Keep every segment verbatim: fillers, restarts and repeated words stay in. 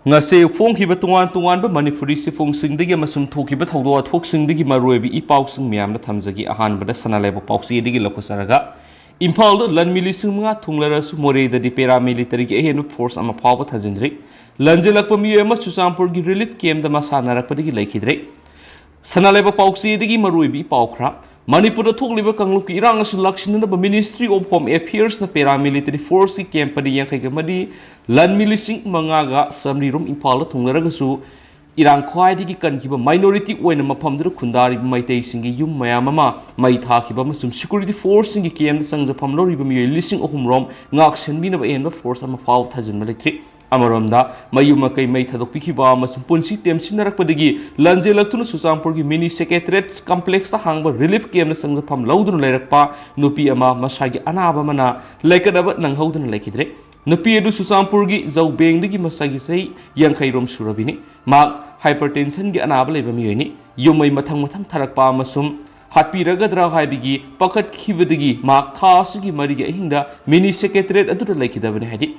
ꯉꯁꯤ ꯐꯣꯡꯈꯤꯕ ꯇꯣꯉꯥꯟ ꯇꯣꯉꯥꯟꯕ ꯃꯅꯤꯄꯨꯔꯤ ꯆꯦꯐꯣꯡꯁꯤꯡꯗꯒꯤ ꯑꯃꯁꯨꯡ ꯊꯣꯛꯈꯤꯕ ꯊꯧꯗꯣꯛ ꯋꯥꯊꯣꯛꯁꯤꯡꯗꯒꯤ ꯃꯔꯨꯑꯣꯏꯕ ꯏ ꯄꯥꯎꯁꯤꯡ ꯃꯌꯥꯝꯗ ꯊꯝꯖꯒꯦ꯫ ꯑꯍꯥꯟꯕꯗ ꯁꯅꯥ ꯂꯩꯕꯥꯛ ꯄꯥꯎꯆꯦꯗꯒꯤ ꯂꯧꯈꯠꯆꯔꯒ, ꯏꯝꯐꯥꯜꯗ ꯂꯥꯟꯃꯤ ꯂꯤꯁꯤꯡ ꯃꯉꯥ ꯊꯨꯡꯂꯔꯁꯨ ꯃꯣꯔꯦꯗꯗꯤ ꯄꯦꯔꯥꯃꯤꯂꯤꯇꯔꯤꯒꯤ ꯑꯍꯦꯟꯕ ꯐꯣꯔꯁ ꯑꯃ ꯐꯥꯎꯕ ꯊꯥꯖꯤꯟꯗ꯭ꯔꯤ꯫ ꯂꯟꯖꯦꯜꯂꯛꯄ ꯃꯤꯑꯣꯏ ꯑꯃ ꯆꯨꯔꯆꯥꯟꯄꯨꯔꯒꯤ ꯔꯤꯂꯤꯐ ꯀꯦꯝꯞꯇ ꯃꯁꯥ ꯅꯥꯔꯛꯄꯗꯒꯤ ꯂꯩꯈꯤꯗ꯭ꯔꯦ꯫ ꯁꯅꯥ ꯂꯩꯕꯥꯛ ꯄꯥꯎꯆꯦꯗꯒꯤ ꯃꯔꯨꯑꯣꯏꯕ ꯏ ꯄꯥꯎ ꯈꯔ꯫ ꯃꯅꯤꯄꯨꯔꯗ ꯊꯣꯛꯂꯤꯕ ꯀꯥꯡꯂꯨꯞꯀꯤ ꯏꯔꯥꯡ ꯑꯁꯤ ꯂꯥꯛꯁꯤꯟꯅꯅꯕ Ministry of Home Affairsꯅ ꯄꯦꯔꯥꯃꯤꯂꯤꯇꯔꯤ ꯐꯣꯔꯁꯀꯤ ꯀꯦꯝꯞ ꯄꯗ ꯌꯥꯡꯈꯩꯒ ꯃꯔꯤ, ꯂꯥꯟꯃꯤ ꯂꯤꯁꯤꯡ ꯃꯉꯥꯒ ꯆꯥꯃꯔꯤ ꯔꯣꯝ ꯏꯝꯐꯥꯜꯗ ꯊꯨꯡꯂꯔꯒꯁꯨ, ꯏꯔꯥꯡ ꯈ꯭ꯋꯥꯏꯗꯒꯤ ꯀꯟꯈꯤꯕ minority ꯑꯣꯏꯅ ꯃꯐꯝꯗꯨꯗ ꯈꯨꯟꯗꯥꯔꯤꯕ ꯃꯩꯇꯩꯁꯤꯡꯒꯤ ꯌꯨꯝ ꯃꯌꯥꯝ ꯑꯃ ꯃꯩ ꯊꯥꯈꯤꯕ ꯑꯃꯁꯨꯡ security forceꯁꯤꯡꯒꯤ ꯀꯦꯝꯞꯇ ꯆꯪꯖꯐꯝ ꯂꯧꯔꯤꯕ ꯃꯤꯑꯣꯏ ꯂꯤꯁꯤꯡ ꯑꯍꯨꯝ ꯔꯣꯝ ꯉꯥꯛ ꯁꯦꯟꯕꯤꯅꯕ ꯑꯍꯦꯟꯕ ꯐꯣꯔꯁ ꯑꯃ ꯐꯥꯎꯕ ꯊꯥꯖꯤꯟꯕ ꯂꯩꯇ꯭ꯔꯤ꯫ ꯑꯃꯔꯣꯝꯗ, ꯃꯌꯨꯝ ꯃꯀꯩ ꯃꯩ ꯊꯥꯗꯣꯛꯄꯤꯈꯤꯕ ꯑꯃꯁꯨꯡ ꯄꯨꯟꯁꯤ ꯇꯦꯝꯁꯤꯟꯅꯔꯛꯄꯗꯒꯤ ꯂꯟꯖꯦꯜꯂꯛꯇꯨꯅ ꯆꯨꯔꯆꯥꯟꯄꯨꯔꯒꯤ ꯃꯤꯅꯤ ꯁꯦꯀ꯭ꯔꯦꯇꯔꯤꯌꯦꯠ ꯀꯝꯄ꯭ꯂꯦꯛꯁꯇ ꯍꯥꯡꯕ ꯔꯤꯂꯤꯐ ꯀꯦꯝꯞꯇ ꯆꯪꯖꯐꯝ ꯂꯧꯗꯨꯅ ꯂꯩꯔꯛꯄ ꯅꯨꯄꯤ ꯑꯃ ꯃꯁꯥꯒꯤ ꯑꯅꯥꯕ ꯑꯃꯅ ꯂꯩꯀꯠꯅꯕ ꯅꯪꯍꯧꯗꯅ ꯂꯩꯈꯤꯗ꯭ꯔꯦ꯫ ꯅꯨꯄꯤ ꯑꯗꯨ ꯆꯨꯔꯆꯥꯟꯄꯨꯔꯒꯤ ꯖꯧꯕꯦꯡꯗꯒꯤ ꯃꯁꯥꯒꯤ ꯆꯍꯤ ꯌꯥꯡꯈꯩ ꯔꯣꯝ ꯁꯨꯔꯕꯤꯅꯤ꯫ ꯃꯍꯥꯛ ꯍꯥꯏꯄꯔꯇꯦꯟꯁꯟꯒꯤ ꯑꯅꯥꯕ ꯂꯩꯕ ꯃꯤꯑꯣꯏꯅꯤ꯫ ꯌꯨꯝ ꯃꯩ ꯃꯊꯪ ꯃꯊꯪ ꯊꯥꯔꯛꯄ ꯑꯃꯁꯨꯡ ꯍꯥꯠꯄꯤꯔꯒꯗ꯭ꯔꯥ ꯍꯥꯏꯕꯒꯤ ꯄꯥꯈꯠꯈꯤꯕꯗꯒꯤ ꯃꯍꯥꯛ ꯊꯥ ꯑꯁꯤꯒꯤ ꯃꯔꯤꯒꯤ ꯑꯍꯤꯡꯗ ꯃꯤꯅꯤ ꯁꯦꯀ꯭ꯔꯦꯇꯔꯤꯌꯦꯠ ꯑꯗꯨꯗ ꯂꯩꯈꯤꯗꯕꯅꯤ ꯍꯥꯏꯔꯤ꯫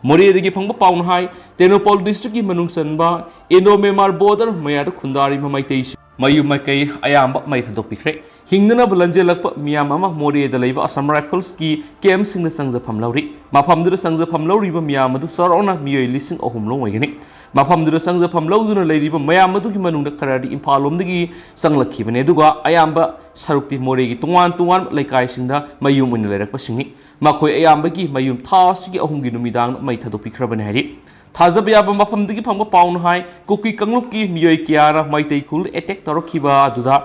ꯃꯣꯔꯦꯗꯒꯤ ꯐꯪꯕ ꯄꯥꯎꯅ ꯍꯥꯏ, ꯇꯦꯡꯅꯧꯄꯜ ꯗꯤꯁꯇ꯭ꯔꯤꯛꯀꯤ ꯃꯅꯨꯡ ꯆꯟꯕ ꯏꯟꯗꯣ ꯃ꯭ꯌꯥꯟꯃꯥꯔ ꯕꯣꯔꯗꯔ ꯃꯌꯥꯗ ꯈꯨꯟꯗꯥꯔꯤꯕ ꯃꯩꯇꯩꯁꯤꯡ ꯃꯌꯨꯝ ꯃꯀꯩ ꯑꯌꯥꯝꯕ ꯃꯩ ꯊꯥꯗꯣꯛꯄꯤꯈ꯭ꯔꯦ꯫ ꯍꯤꯡꯅꯅꯕ ꯂꯟꯖꯦꯜꯂꯛꯄ ꯃꯤꯌꯥꯝ ꯑꯃ ꯃꯣꯔꯦꯗ ꯂꯩꯕ ꯑꯁꯥꯝ ꯔꯥꯏꯐꯜꯁꯀꯤ ꯀꯦꯝꯞꯁꯤꯡꯗ ꯆꯪꯖꯐꯝ ꯂꯧꯔꯤ꯫ ꯃꯐꯝꯗꯨꯗ ꯆꯪꯖꯐꯝ ꯂꯧꯔꯤꯕ ꯃꯤꯌꯥꯝ ꯑꯗꯨ ꯆꯥꯎꯔꯥꯛꯅ ꯃꯤꯑꯣꯏ ꯂꯤꯁꯤꯡ ꯑꯍꯨꯝ ꯂꯣꯝ ꯑꯣꯏꯒꯅꯤ꯫ ꯃꯐꯝꯗꯨꯗ ꯆꯪꯖꯐꯝ ꯂꯧꯗꯨꯅ ꯂꯩꯔꯤꯕ ꯃꯌꯥꯝ ꯑꯗꯨꯒꯤ ꯃꯅꯨꯡꯗ ꯈꯔꯗꯤ ꯏꯝꯐꯥꯜ ꯂꯣꯝꯗꯒꯤ ꯆꯪꯂꯛꯈꯤꯕꯅꯤ, ꯑꯗꯨꯒ ꯑꯌꯥꯝꯕ ꯁꯔꯨꯛꯇꯤ ꯃꯣꯔꯦꯒꯤ ꯇꯣꯉꯥꯟ ꯇꯣꯉꯥꯟꯕ ꯂꯩꯀꯥꯏꯁꯤꯡꯗ ꯃꯌꯨꯝ ꯑꯣꯏꯅ ꯂꯩꯔꯛꯄꯁꯤꯡꯅꯤ꯫ ꯃꯈꯣꯏ ꯑꯌꯥꯝꯕꯒꯤ ꯃꯌꯨꯝ ꯊꯥ ꯑꯁꯤꯒꯤ ꯑꯍꯨꯝꯒꯤ ꯅꯨꯃꯤꯗꯥꯡꯗ ꯃꯩ ꯊꯥꯗꯣꯛꯄꯤꯈ꯭ꯔꯕꯅꯤ ꯍꯥꯏꯔꯤ꯫ ꯊꯥꯖꯕ ꯌꯥꯕ ꯃꯐꯝꯗꯒꯤ ꯐꯪꯕ ꯄꯥꯎꯅ ꯍꯥꯏ, ꯀꯨꯀꯤ ꯀꯥꯡꯂꯨꯞꯀꯤ ꯃꯤꯑꯣꯏ ꯀꯌꯥꯅ ꯃꯩꯇꯩ ꯈꯨꯜ ꯑꯦꯇꯦꯛ ꯇꯧꯔꯛꯈꯤꯕ ꯑꯗꯨꯗ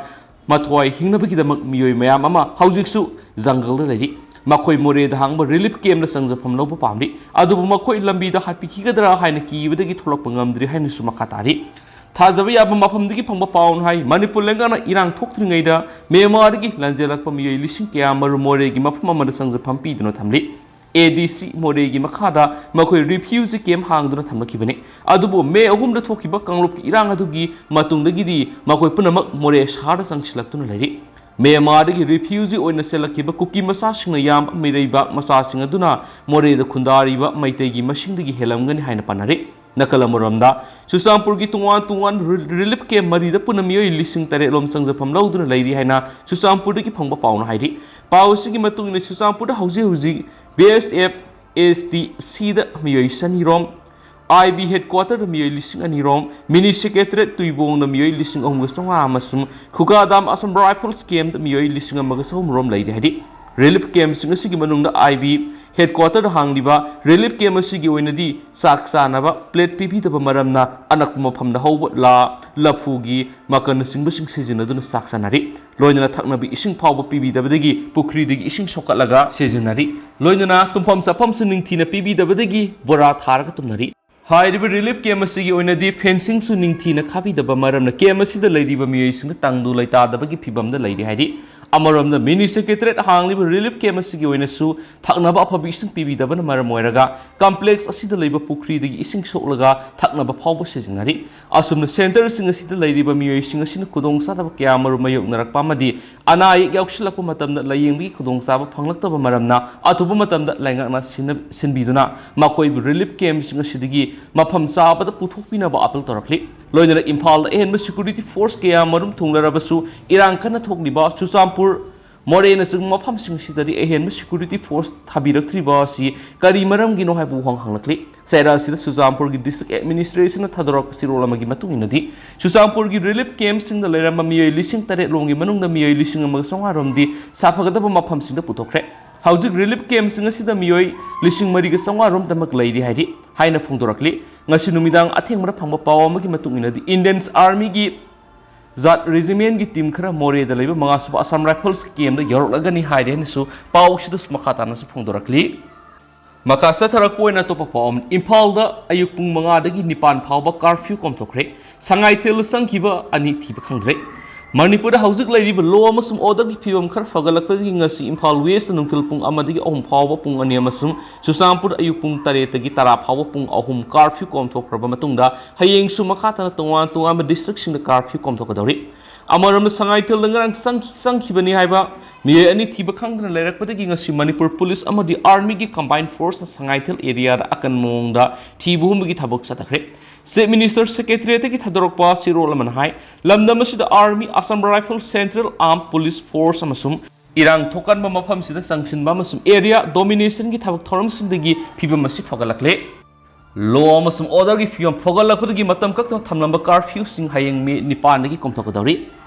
ꯃꯊ꯭ꯋꯥꯏ ꯍꯤꯡꯅꯕꯒꯤꯗꯃꯛ ꯃꯤꯑꯣꯏ ꯃꯌꯥꯝ ꯑꯃ ꯍꯧꯖꯤꯛꯁꯨ ꯖꯪꯒꯜꯗ ꯂꯩꯔꯤ꯫ ꯃꯈꯣꯏ ꯃꯣꯔꯦꯗ ꯍꯥꯡꯕ ꯔꯤꯂꯤꯐ ꯀꯦꯝꯞꯇ ꯆꯪꯖꯐꯝ ꯂꯧꯕ ꯄꯥꯝꯂꯤ, ꯑꯗꯨꯕꯨ ꯃꯈꯣꯏ ꯂꯝꯕꯤꯗ ꯍꯥꯠꯄꯤꯈꯤꯒꯗ꯭ꯔꯥ ꯍꯥꯏꯅ ꯀꯤꯕꯗꯒꯤ ꯊꯣꯛꯂꯛꯄ ꯉꯝꯗ꯭ꯔꯤ ꯍꯥꯏꯅꯁꯨ ꯃꯈꯥ ꯇꯥꯔꯤ꯫ ꯊꯥꯖꯕ ꯌꯥꯕ ꯃꯐꯝꯗꯒꯤ ꯐꯪꯕ ꯄꯥꯎꯅ ꯍꯥꯏ, ꯃꯅꯤꯄꯨꯔ ꯂꯩꯉꯥꯛꯅ ꯏꯔꯥꯡ ꯊꯣꯛꯇ꯭ꯔꯤꯉꯩꯗ ꯃ꯭ꯌꯥꯟꯃꯥꯔꯗꯒꯤ ꯂꯟꯖꯦꯜꯂꯛꯄ ꯃꯤꯑꯣꯏ ꯂꯤꯁꯤꯡ ꯀꯌꯥ ꯃꯔꯨꯝ ꯃꯣꯔꯦꯒꯤ ꯃꯐꯝ ꯑꯃꯗ ꯆꯪꯖꯐꯝ ꯄꯤꯗꯨꯅ ꯊꯝꯂꯤ꯫ ꯑꯦ ꯗꯤ ꯁꯤ ꯃꯣꯔꯦꯒꯤ ꯃꯈꯥꯗ ꯃꯈꯣꯏ ꯔꯤꯐ꯭ꯌꯨꯖꯤ ꯀꯦꯝꯞ ꯍꯥꯡꯗꯨꯅ ꯊꯝꯂꯛꯈꯤꯕꯅꯤ꯫ ꯑꯗꯨꯕꯨ ꯃꯦ ꯑꯍꯨꯝꯗ ꯊꯣꯛꯈꯤꯕ ꯀꯥꯡꯂꯨꯞꯀꯤ ꯏꯔꯥꯡ ꯑꯗꯨꯒꯤ ꯃꯇꯨꯡꯗꯒꯤꯗꯤ ꯃꯈꯣꯏ ꯄꯨꯝꯅꯃꯛ ꯃꯣꯔꯦ ꯁꯍꯔꯗ ꯆꯪꯁꯤꯜꯂꯛꯇꯨꯅ ꯂꯩꯔꯤ꯫ ꯃ꯭ꯌꯥꯟꯃꯥꯔꯗꯒꯤ ꯔꯤꯐ꯭ꯌꯨꯖꯤ ꯑꯣꯏꯅ ꯆꯦꯜꯂꯛꯈꯤꯕ ꯀꯨꯀꯤ ꯃꯆꯥꯁꯤꯡꯅ ꯌꯥꯝꯕ ꯃꯤꯔꯩꯕꯥꯛ ꯃꯆꯥꯁꯤꯡ ꯑꯗꯨꯅ ꯃꯣꯔꯦꯗ ꯈꯨꯟꯗꯥꯔꯤꯕ ꯃꯩꯇꯩꯒꯤ ꯃꯁꯤꯡꯗꯒꯤ ꯍꯦꯜꯂꯝꯒꯅꯤ ꯍꯥꯏꯅ ꯄꯥꯅꯔꯤ꯫ ꯅꯥꯀꯜ ꯑꯃꯔꯣꯝꯗ, ꯆꯨꯔꯆꯥꯟꯄꯨꯔꯒꯤ ꯇꯣꯉꯥꯟ ꯇꯣꯉꯥꯟꯕ ꯔꯤ-, ꯔꯤꯂꯤꯐ ꯀꯦꯝꯞ ꯃꯔꯤꯗ ꯄꯨꯟꯅ ꯃꯤꯑꯣꯏ ꯂꯤꯁꯤꯡ ꯇꯔꯦꯠ ꯂꯣꯝ ꯆꯪꯖꯐꯝ ꯂꯧꯗꯨꯅ ꯂꯩꯔꯤ ꯍꯥꯏꯅ ꯆꯨꯔꯆꯥꯟꯄꯨꯔꯗꯒꯤ ꯐꯪꯕ ꯄꯥꯎꯅ ꯍꯥꯏꯔꯤ꯫ ꯄꯥꯎ ꯑꯁꯤꯒꯤ ꯃꯇꯨꯡ ꯏꯟꯅ, ꯆꯨꯔꯆꯥꯟꯄꯨꯔꯗ ꯍꯧꯖꯤꯛ ꯍꯧꯖꯤꯛ ꯕꯤ ꯑꯦꯁ ꯑꯦꯐ ꯑꯦꯁ ꯇꯤ ꯁꯤꯗ ꯃꯤꯑꯣꯏ ꯆꯅꯤꯔꯣꯝ, ꯑꯥꯏ ꯕꯤ ꯍꯦꯗꯀ꯭ꯋꯥꯇꯔꯗ ꯃꯤꯑꯣꯏ ꯂꯤꯁꯤꯡ ꯑꯅꯤꯔꯣꯝ, ꯃꯤꯅꯤ ꯁꯦꯀ꯭ꯔꯦꯇꯔꯤꯌꯦꯠ ꯇꯨꯏꯕꯣꯡꯗ ꯃꯤꯑꯣꯏ ꯂꯤꯁꯤꯡ ꯑꯍꯨꯝꯒ ꯆꯥꯝꯃꯉꯥ ꯑꯃꯁꯨꯡ ꯈꯨꯒꯥꯗꯥꯝ ꯑꯁꯥꯝ ꯔꯥꯏꯐꯜꯁ ꯀꯦꯝꯞꯇ ꯃꯤꯑꯣꯏ ꯂꯤꯁꯤꯡ ꯑꯃꯒ ꯆꯍꯨꯝ ꯔꯣꯝ ꯂꯩꯔꯤ ꯍꯥꯏꯔꯤ꯫ ꯔꯤꯂꯤꯐ ꯀꯦꯝꯞꯁꯤꯡ ꯑꯁꯤꯒꯤ ꯃꯅꯨꯡꯗ ꯑꯥꯏ ꯕꯤ ꯍꯦꯗꯀ꯭ꯋꯥꯇꯔꯗ ꯍꯥꯡꯂꯤꯕ ꯔꯤꯂꯤꯐ ꯀꯦꯝꯞ ꯑꯁꯤꯒꯤ ꯑꯣꯏꯅꯗꯤ ꯆꯥꯛ ꯆꯥꯅꯕ ꯄ꯭ꯂꯦꯠ ꯄꯤꯕꯤꯗꯕ ꯃꯔꯝꯅ ꯑꯅꯛꯄ ꯃꯐꯝꯗ ꯍꯧꯕ ꯂꯥ, ꯂꯐꯨꯒꯤ ꯃꯀꯟꯅꯆꯤꯡꯕꯁꯤꯡ ꯁꯤꯖꯤꯟꯅꯗꯨꯅ ꯆꯥꯛ ꯆꯥꯅꯔꯤ꯫ ꯂꯣꯏꯅꯅ ꯊꯛꯅꯕ ꯏꯁꯤꯡ ꯐꯥꯎꯕ ꯄꯤꯕꯤꯗꯕꯗꯒꯤ ꯄꯨꯈ꯭ꯔꯤꯗꯒꯤ ꯏꯁꯤꯡ ꯁꯣꯛꯀꯠꯂꯒ ꯁꯤꯖꯤꯟꯅꯔꯤ꯫ ꯂꯣꯏꯅꯅ ꯇꯨꯝꯐꯝ ꯆꯥꯐꯝꯁꯨ ꯅꯤꯡꯊꯤꯅ ꯄꯤꯕꯤꯗꯕꯗꯒꯤ ꯕꯣꯔꯥ ꯊꯥꯔꯒ ꯇꯨꯝꯅꯔꯤ꯫ ꯍꯥꯏꯔꯤꯕ ꯔꯤꯂꯤꯐ ꯀꯦꯝꯞ ꯑꯁꯤꯒꯤ ꯑꯣꯏꯅꯗꯤ ꯐꯦꯟꯁꯤꯡꯁꯨ ꯅꯤꯡꯊꯤꯅ ꯈꯥꯕꯤꯗꯕ ꯃꯔꯝꯅ ꯀꯦꯝꯞ ꯑꯁꯤꯗ ꯂꯩꯔꯤꯕ ꯃꯤꯑꯣꯏꯁꯤꯡꯗ ꯇꯪꯗꯨ ꯂꯩꯇꯥꯗꯕꯒꯤ ꯐꯤꯕꯝꯗ ꯂꯩꯔꯤ ꯍꯥꯏꯔꯤ꯫ ꯑꯃꯔꯣꯝꯗ, ꯃꯤꯅꯤ ꯁꯦꯀ꯭ꯔꯦꯇꯔꯤꯌꯦꯠ ꯍꯥꯡꯂꯤꯕ ꯔꯤꯂꯤꯐ ꯀꯦꯝꯞ ꯑꯁꯤꯒꯤ ꯑꯣꯏꯅꯁꯨ ꯊꯛꯅꯕ ꯑꯐꯕ ꯏꯁꯤꯡ ꯄꯤꯕꯤꯗꯕꯅ ꯃꯔꯝ ꯑꯣꯏꯔꯒ ꯀꯝꯄ꯭ꯂꯦꯛꯁ ꯑꯁꯤꯗ ꯂꯩꯕ ꯄꯨꯈ꯭ꯔꯤꯗꯒꯤ ꯏꯁꯤꯡ ꯁꯣꯛꯂꯒ ꯊꯛꯅꯕ ꯐꯥꯎꯕ ꯁꯤꯖꯤꯟꯅꯔꯤ꯫ ꯑꯁꯨꯝꯅ ꯁꯦꯟꯇꯔꯁꯤꯡ ꯑꯁꯤꯗ ꯂꯩꯔꯤꯕ ꯃꯤꯑꯣꯏꯁꯤꯡ ꯑꯁꯤꯅ ꯈꯨꯗꯣꯡꯆꯥꯗꯕ ꯀꯌꯥ ꯑꯃꯔꯣꯝ ꯃꯥꯌꯣꯛꯅꯔꯛꯄ ꯑꯃꯗꯤ ꯑꯅꯥ ꯑꯌꯦꯛ ꯌꯥꯎꯁꯤꯜꯂꯛꯄ ꯃꯇꯝꯗ ꯂꯥꯌꯦꯡꯕꯒꯤ ꯈꯨꯗꯣꯡꯆꯥꯕ ꯐꯪꯂꯛꯇꯕ ꯃꯔꯝꯅ ꯑꯊꯨꯕ ꯃꯇꯝꯗ ꯂꯩꯉꯥꯛꯅ ꯁꯤꯟꯅ-, ꯁꯤꯟꯕꯤꯗꯨꯅ ꯃꯈꯣꯏꯕꯨ ꯔꯤꯂꯤꯐ ꯀꯦꯝꯞꯁꯤꯡ ꯑꯁꯤꯗꯒꯤ ꯃꯐꯝ ꯆꯥꯕꯗ ꯄꯨꯊꯣꯛꯄꯤꯅꯕ ꯑꯥꯄꯤꯜ ꯇꯧꯔꯛꯂꯤ꯫ ꯂꯣꯏꯅꯅ ꯏꯝꯐꯥꯜꯗ ꯑꯍꯦꯟꯕ ꯁꯦꯀ꯭ꯌꯨꯔꯤꯇꯤ ꯐꯣꯔꯁ ꯀꯌꯥ ꯑꯃꯔꯣꯝ ꯊꯨꯡꯂꯔꯕꯁꯨ ꯏꯔꯥꯡ ꯀꯟꯅ ꯊꯣꯛꯂꯤꯕ ꯆꯨꯔꯆꯥꯟꯄꯨꯔ, ꯃꯣꯔꯦꯅꯆꯤꯡꯕ ꯃꯐꯝꯁꯤꯡ ꯑꯁꯤꯗꯗꯤ ꯑꯍꯦꯟꯕ ꯁꯦꯀ꯭ꯌꯨꯔꯤꯇꯤ ꯐꯣꯔꯁ ꯊꯥꯕꯤꯔꯛꯇ꯭ꯔꯤꯕ ꯑꯁꯤ ꯀꯔꯤ ꯃꯔꯝꯒꯤꯅꯣ ꯍꯥꯏꯕ ꯋꯥꯍꯪ ꯍꯪꯂꯛꯂꯤ꯫ ꯆꯩꯔꯥ ꯑꯁꯤꯗ ꯆꯨꯔꯆꯥꯟꯄꯨꯔꯒꯤ ꯗꯤꯁꯇ꯭ꯔꯤꯛ ꯑꯦꯗꯃꯤꯅꯤꯁꯇ꯭ꯔꯦꯁꯟꯅ ꯊꯥꯗꯣꯔꯛꯄ ꯆꯦꯔꯣꯜ ꯑꯃꯒꯤ ꯃꯇꯨꯡ ꯏꯟꯅꯗꯤ, ꯆꯨꯔꯆꯥꯟꯄꯨꯔꯒꯤ ꯔꯤꯂꯤꯐ ꯀꯦꯝꯞꯁꯤꯡꯗ ꯂꯩꯔꯝꯕ ꯃꯤꯑꯣꯏ ꯂꯤꯁꯤꯡ ꯇꯔꯦꯠ ꯂꯣꯝꯒꯤ ꯃꯅꯨꯡꯗ ꯃꯤꯑꯣꯏ ꯂꯤꯁꯤꯡ ꯑꯃꯒ ꯆꯥꯝꯃꯉꯥ ꯔꯣꯝꯗꯤ ꯁꯥꯐꯒꯗꯕ ꯃꯐꯝꯁꯤꯡꯗ ꯄꯨꯊꯣꯛꯈ꯭ꯔꯦ꯫ ꯍꯧꯖꯤꯛ ꯔꯤꯂꯤꯐ ꯀꯦꯝꯞꯁꯤꯡ ꯑꯁꯤꯗ ꯃꯤꯑꯣꯏ ꯂꯤꯁꯤꯡ ꯃꯔꯤꯒ ꯆꯥꯝꯃꯉꯥ ꯔꯣꯝꯗꯃꯛ ꯂꯩꯔꯤ ꯍꯥꯏꯔꯤ ꯍꯥꯏꯅ ꯐꯣꯡꯗꯣꯔꯛꯂꯤ꯫ ꯉꯁꯤ ꯅꯨꯃꯤꯗꯥꯡ ꯑꯊꯦꯡꯕꯗ ꯐꯪꯕ ꯄꯥꯎ ꯑꯃꯒꯤ ꯃꯇꯨꯡ ꯏꯟꯅꯗꯤ, ꯏꯟꯗꯤꯌꯟ ꯑꯥꯔꯃꯤꯒꯤ ꯖꯥꯠ ꯔꯦꯖꯤꯃꯦꯟꯒꯤ ꯇꯤꯝ ꯈꯔ ꯃꯣꯔꯦꯗ ꯂꯩꯕ ꯃꯉꯥꯁꯨꯕ ꯑꯁꯥꯝ ꯔꯥꯏꯐꯜꯁ ꯀꯦꯝꯞꯗ ꯌꯧꯔꯛꯂꯒꯅꯤ ꯍꯥꯏꯔꯦ ꯍꯥꯏꯅꯁꯨ ꯄꯥꯎꯁꯤꯗꯁꯨ ꯃꯈꯥ ꯇꯥꯅꯁꯨ ꯐꯣꯡꯗꯣꯔꯛꯂꯤ꯫ ꯃꯈꯥ ꯆꯠꯊꯔꯛꯄ ꯑꯣꯏꯅ ꯑꯇꯣꯞꯄ ꯄꯥꯎ ꯑꯃ, ꯏꯝꯐꯥꯜꯗ ꯑꯌꯨꯛ ꯄꯨꯡ ꯃꯉꯥꯗꯒꯤ ꯅꯤꯄꯥꯟ ꯐꯥꯎꯕ ꯀꯥꯔꯐ꯭ꯌꯨ ꯀꯣꯝꯊꯣꯛꯈ꯭ꯔꯦ꯫ ꯁꯉꯥꯏꯊꯦꯜꯗ ꯆꯪꯈꯤꯕ ꯑꯅꯤ ꯊꯤꯕ ꯈꯪꯗ꯭ꯔꯦ꯫ ꯃꯅꯤꯄꯨꯔꯗ ꯍꯧꯖꯤꯛ ꯂꯩꯔꯤꯕ ꯂꯣ ꯑꯃꯁꯨꯡ ꯑꯣꯔꯗꯔꯒꯤ ꯐꯤꯕꯝ ꯈꯔ ꯐꯒꯠꯂꯛꯄꯗꯒꯤ ꯉꯁꯤ ꯏꯝꯐꯥꯜ ꯋꯦꯁꯇ ꯅꯨꯡꯊꯤꯜ ꯄꯨꯡ ꯑꯃꯗꯒꯤ ꯑꯍꯨꯝ ꯐꯥꯎꯕ ꯄꯨꯡ ꯑꯅꯤ ꯑꯃꯁꯨꯡ ꯆꯨꯔꯆꯥꯟꯄꯨꯔ ꯑꯌꯨꯛ ꯄꯨꯡ ꯇꯔꯦꯠꯇꯒꯤ ꯇꯔꯥ ꯐꯥꯎꯕ ꯄꯨꯡ ꯑꯍꯨꯝ ꯀꯥꯔꯐ꯭ꯌꯨ ꯀꯣꯝꯊꯣꯛꯈ꯭ꯔꯕ ꯃꯇꯨꯡꯗ, ꯍꯌꯦꯡꯁꯨ ꯃꯈꯥ ꯇꯥꯅ ꯇꯣꯉꯥꯟ ꯇꯣꯉꯥꯟꯕ ꯗꯤꯁꯇ꯭ꯔꯤꯛꯁꯤꯡꯗ ꯀꯥꯔꯐ꯭ꯌꯨ ꯀꯣꯝꯊꯣꯛꯀꯗꯧꯔꯤ꯫ ꯑꯃꯔꯣꯝꯗ ꯁꯉꯥꯏꯊꯦꯜꯗ ꯉꯔꯥꯡ ꯆꯪ-, ꯆꯪꯈꯤꯕꯅꯤ ꯍꯥꯏꯕ ꯃꯤꯑꯣꯏ ꯑꯅꯤ ꯊꯤꯕ ꯈꯪꯗꯅ ꯂꯩꯔꯛꯄꯗꯒꯤ ꯉꯁꯤ ꯃꯅꯤꯄꯨꯔ ꯄꯨꯂꯤꯁ ꯑꯃꯗꯤ ꯑꯥꯔꯃꯤꯒꯤ ꯀꯝꯕꯥꯏꯟ ꯐꯣꯔꯁꯅ ꯁꯉꯥꯏꯊꯦꯜ ꯑꯦꯔꯤꯌꯥꯗ ꯑꯀꯟꯕ ꯃꯑꯣꯡꯗ ꯊꯤꯕ ꯍꯨꯝꯕꯒꯤ ꯊꯕꯛ ꯆꯠꯊꯈ꯭ꯔꯦ꯫ ꯆꯤꯐ ꯃꯤꯅꯤꯁꯇꯔ ꯁꯦꯀ꯭ꯔꯦꯇꯔꯤꯌꯦꯠꯇꯒꯤ ꯊꯥꯗꯣꯔꯛꯄ ꯆꯦꯔꯣꯜ ꯑꯃꯅ ꯍꯥꯏ, ꯂꯝꯗꯝ ꯑꯁꯤꯗ army, Assam rifle, central armed police force ꯑꯃꯁꯨꯡ ꯏꯔꯥꯡ ꯊꯣꯛꯀꯟꯕ ꯃꯐꯝꯁꯤꯗ ꯆꯪꯁꯤꯟꯕ ꯑꯃꯁꯨꯡ ꯑꯦꯔꯤꯌꯥ ꯗꯣꯃꯤꯅꯦꯁꯟꯒꯤ ꯊꯕꯛ ꯊꯧꯔꯝꯁꯤꯡꯗꯒꯤ ꯐꯤꯕꯝ ꯑꯁꯤ ꯐꯒꯠꯂꯛꯂꯦ꯫ ꯂꯣ ꯑꯃꯁꯨꯡ ꯑꯣꯔꯗꯔꯒꯤ ꯐꯤꯕꯝ ꯐꯒꯠꯂꯛꯄꯗꯒꯤ ꯃꯇꯝ ꯀꯛꯇꯅ ꯊꯝꯂꯝꯕ ꯀꯥꯔꯐ꯭ꯌꯨꯁꯤꯡ ꯍꯌꯦꯡ ꯃꯦ ꯅꯤꯄꯥꯟꯗꯒꯤ ꯀꯣꯝꯊꯣꯛꯀꯗꯧꯔꯤ꯫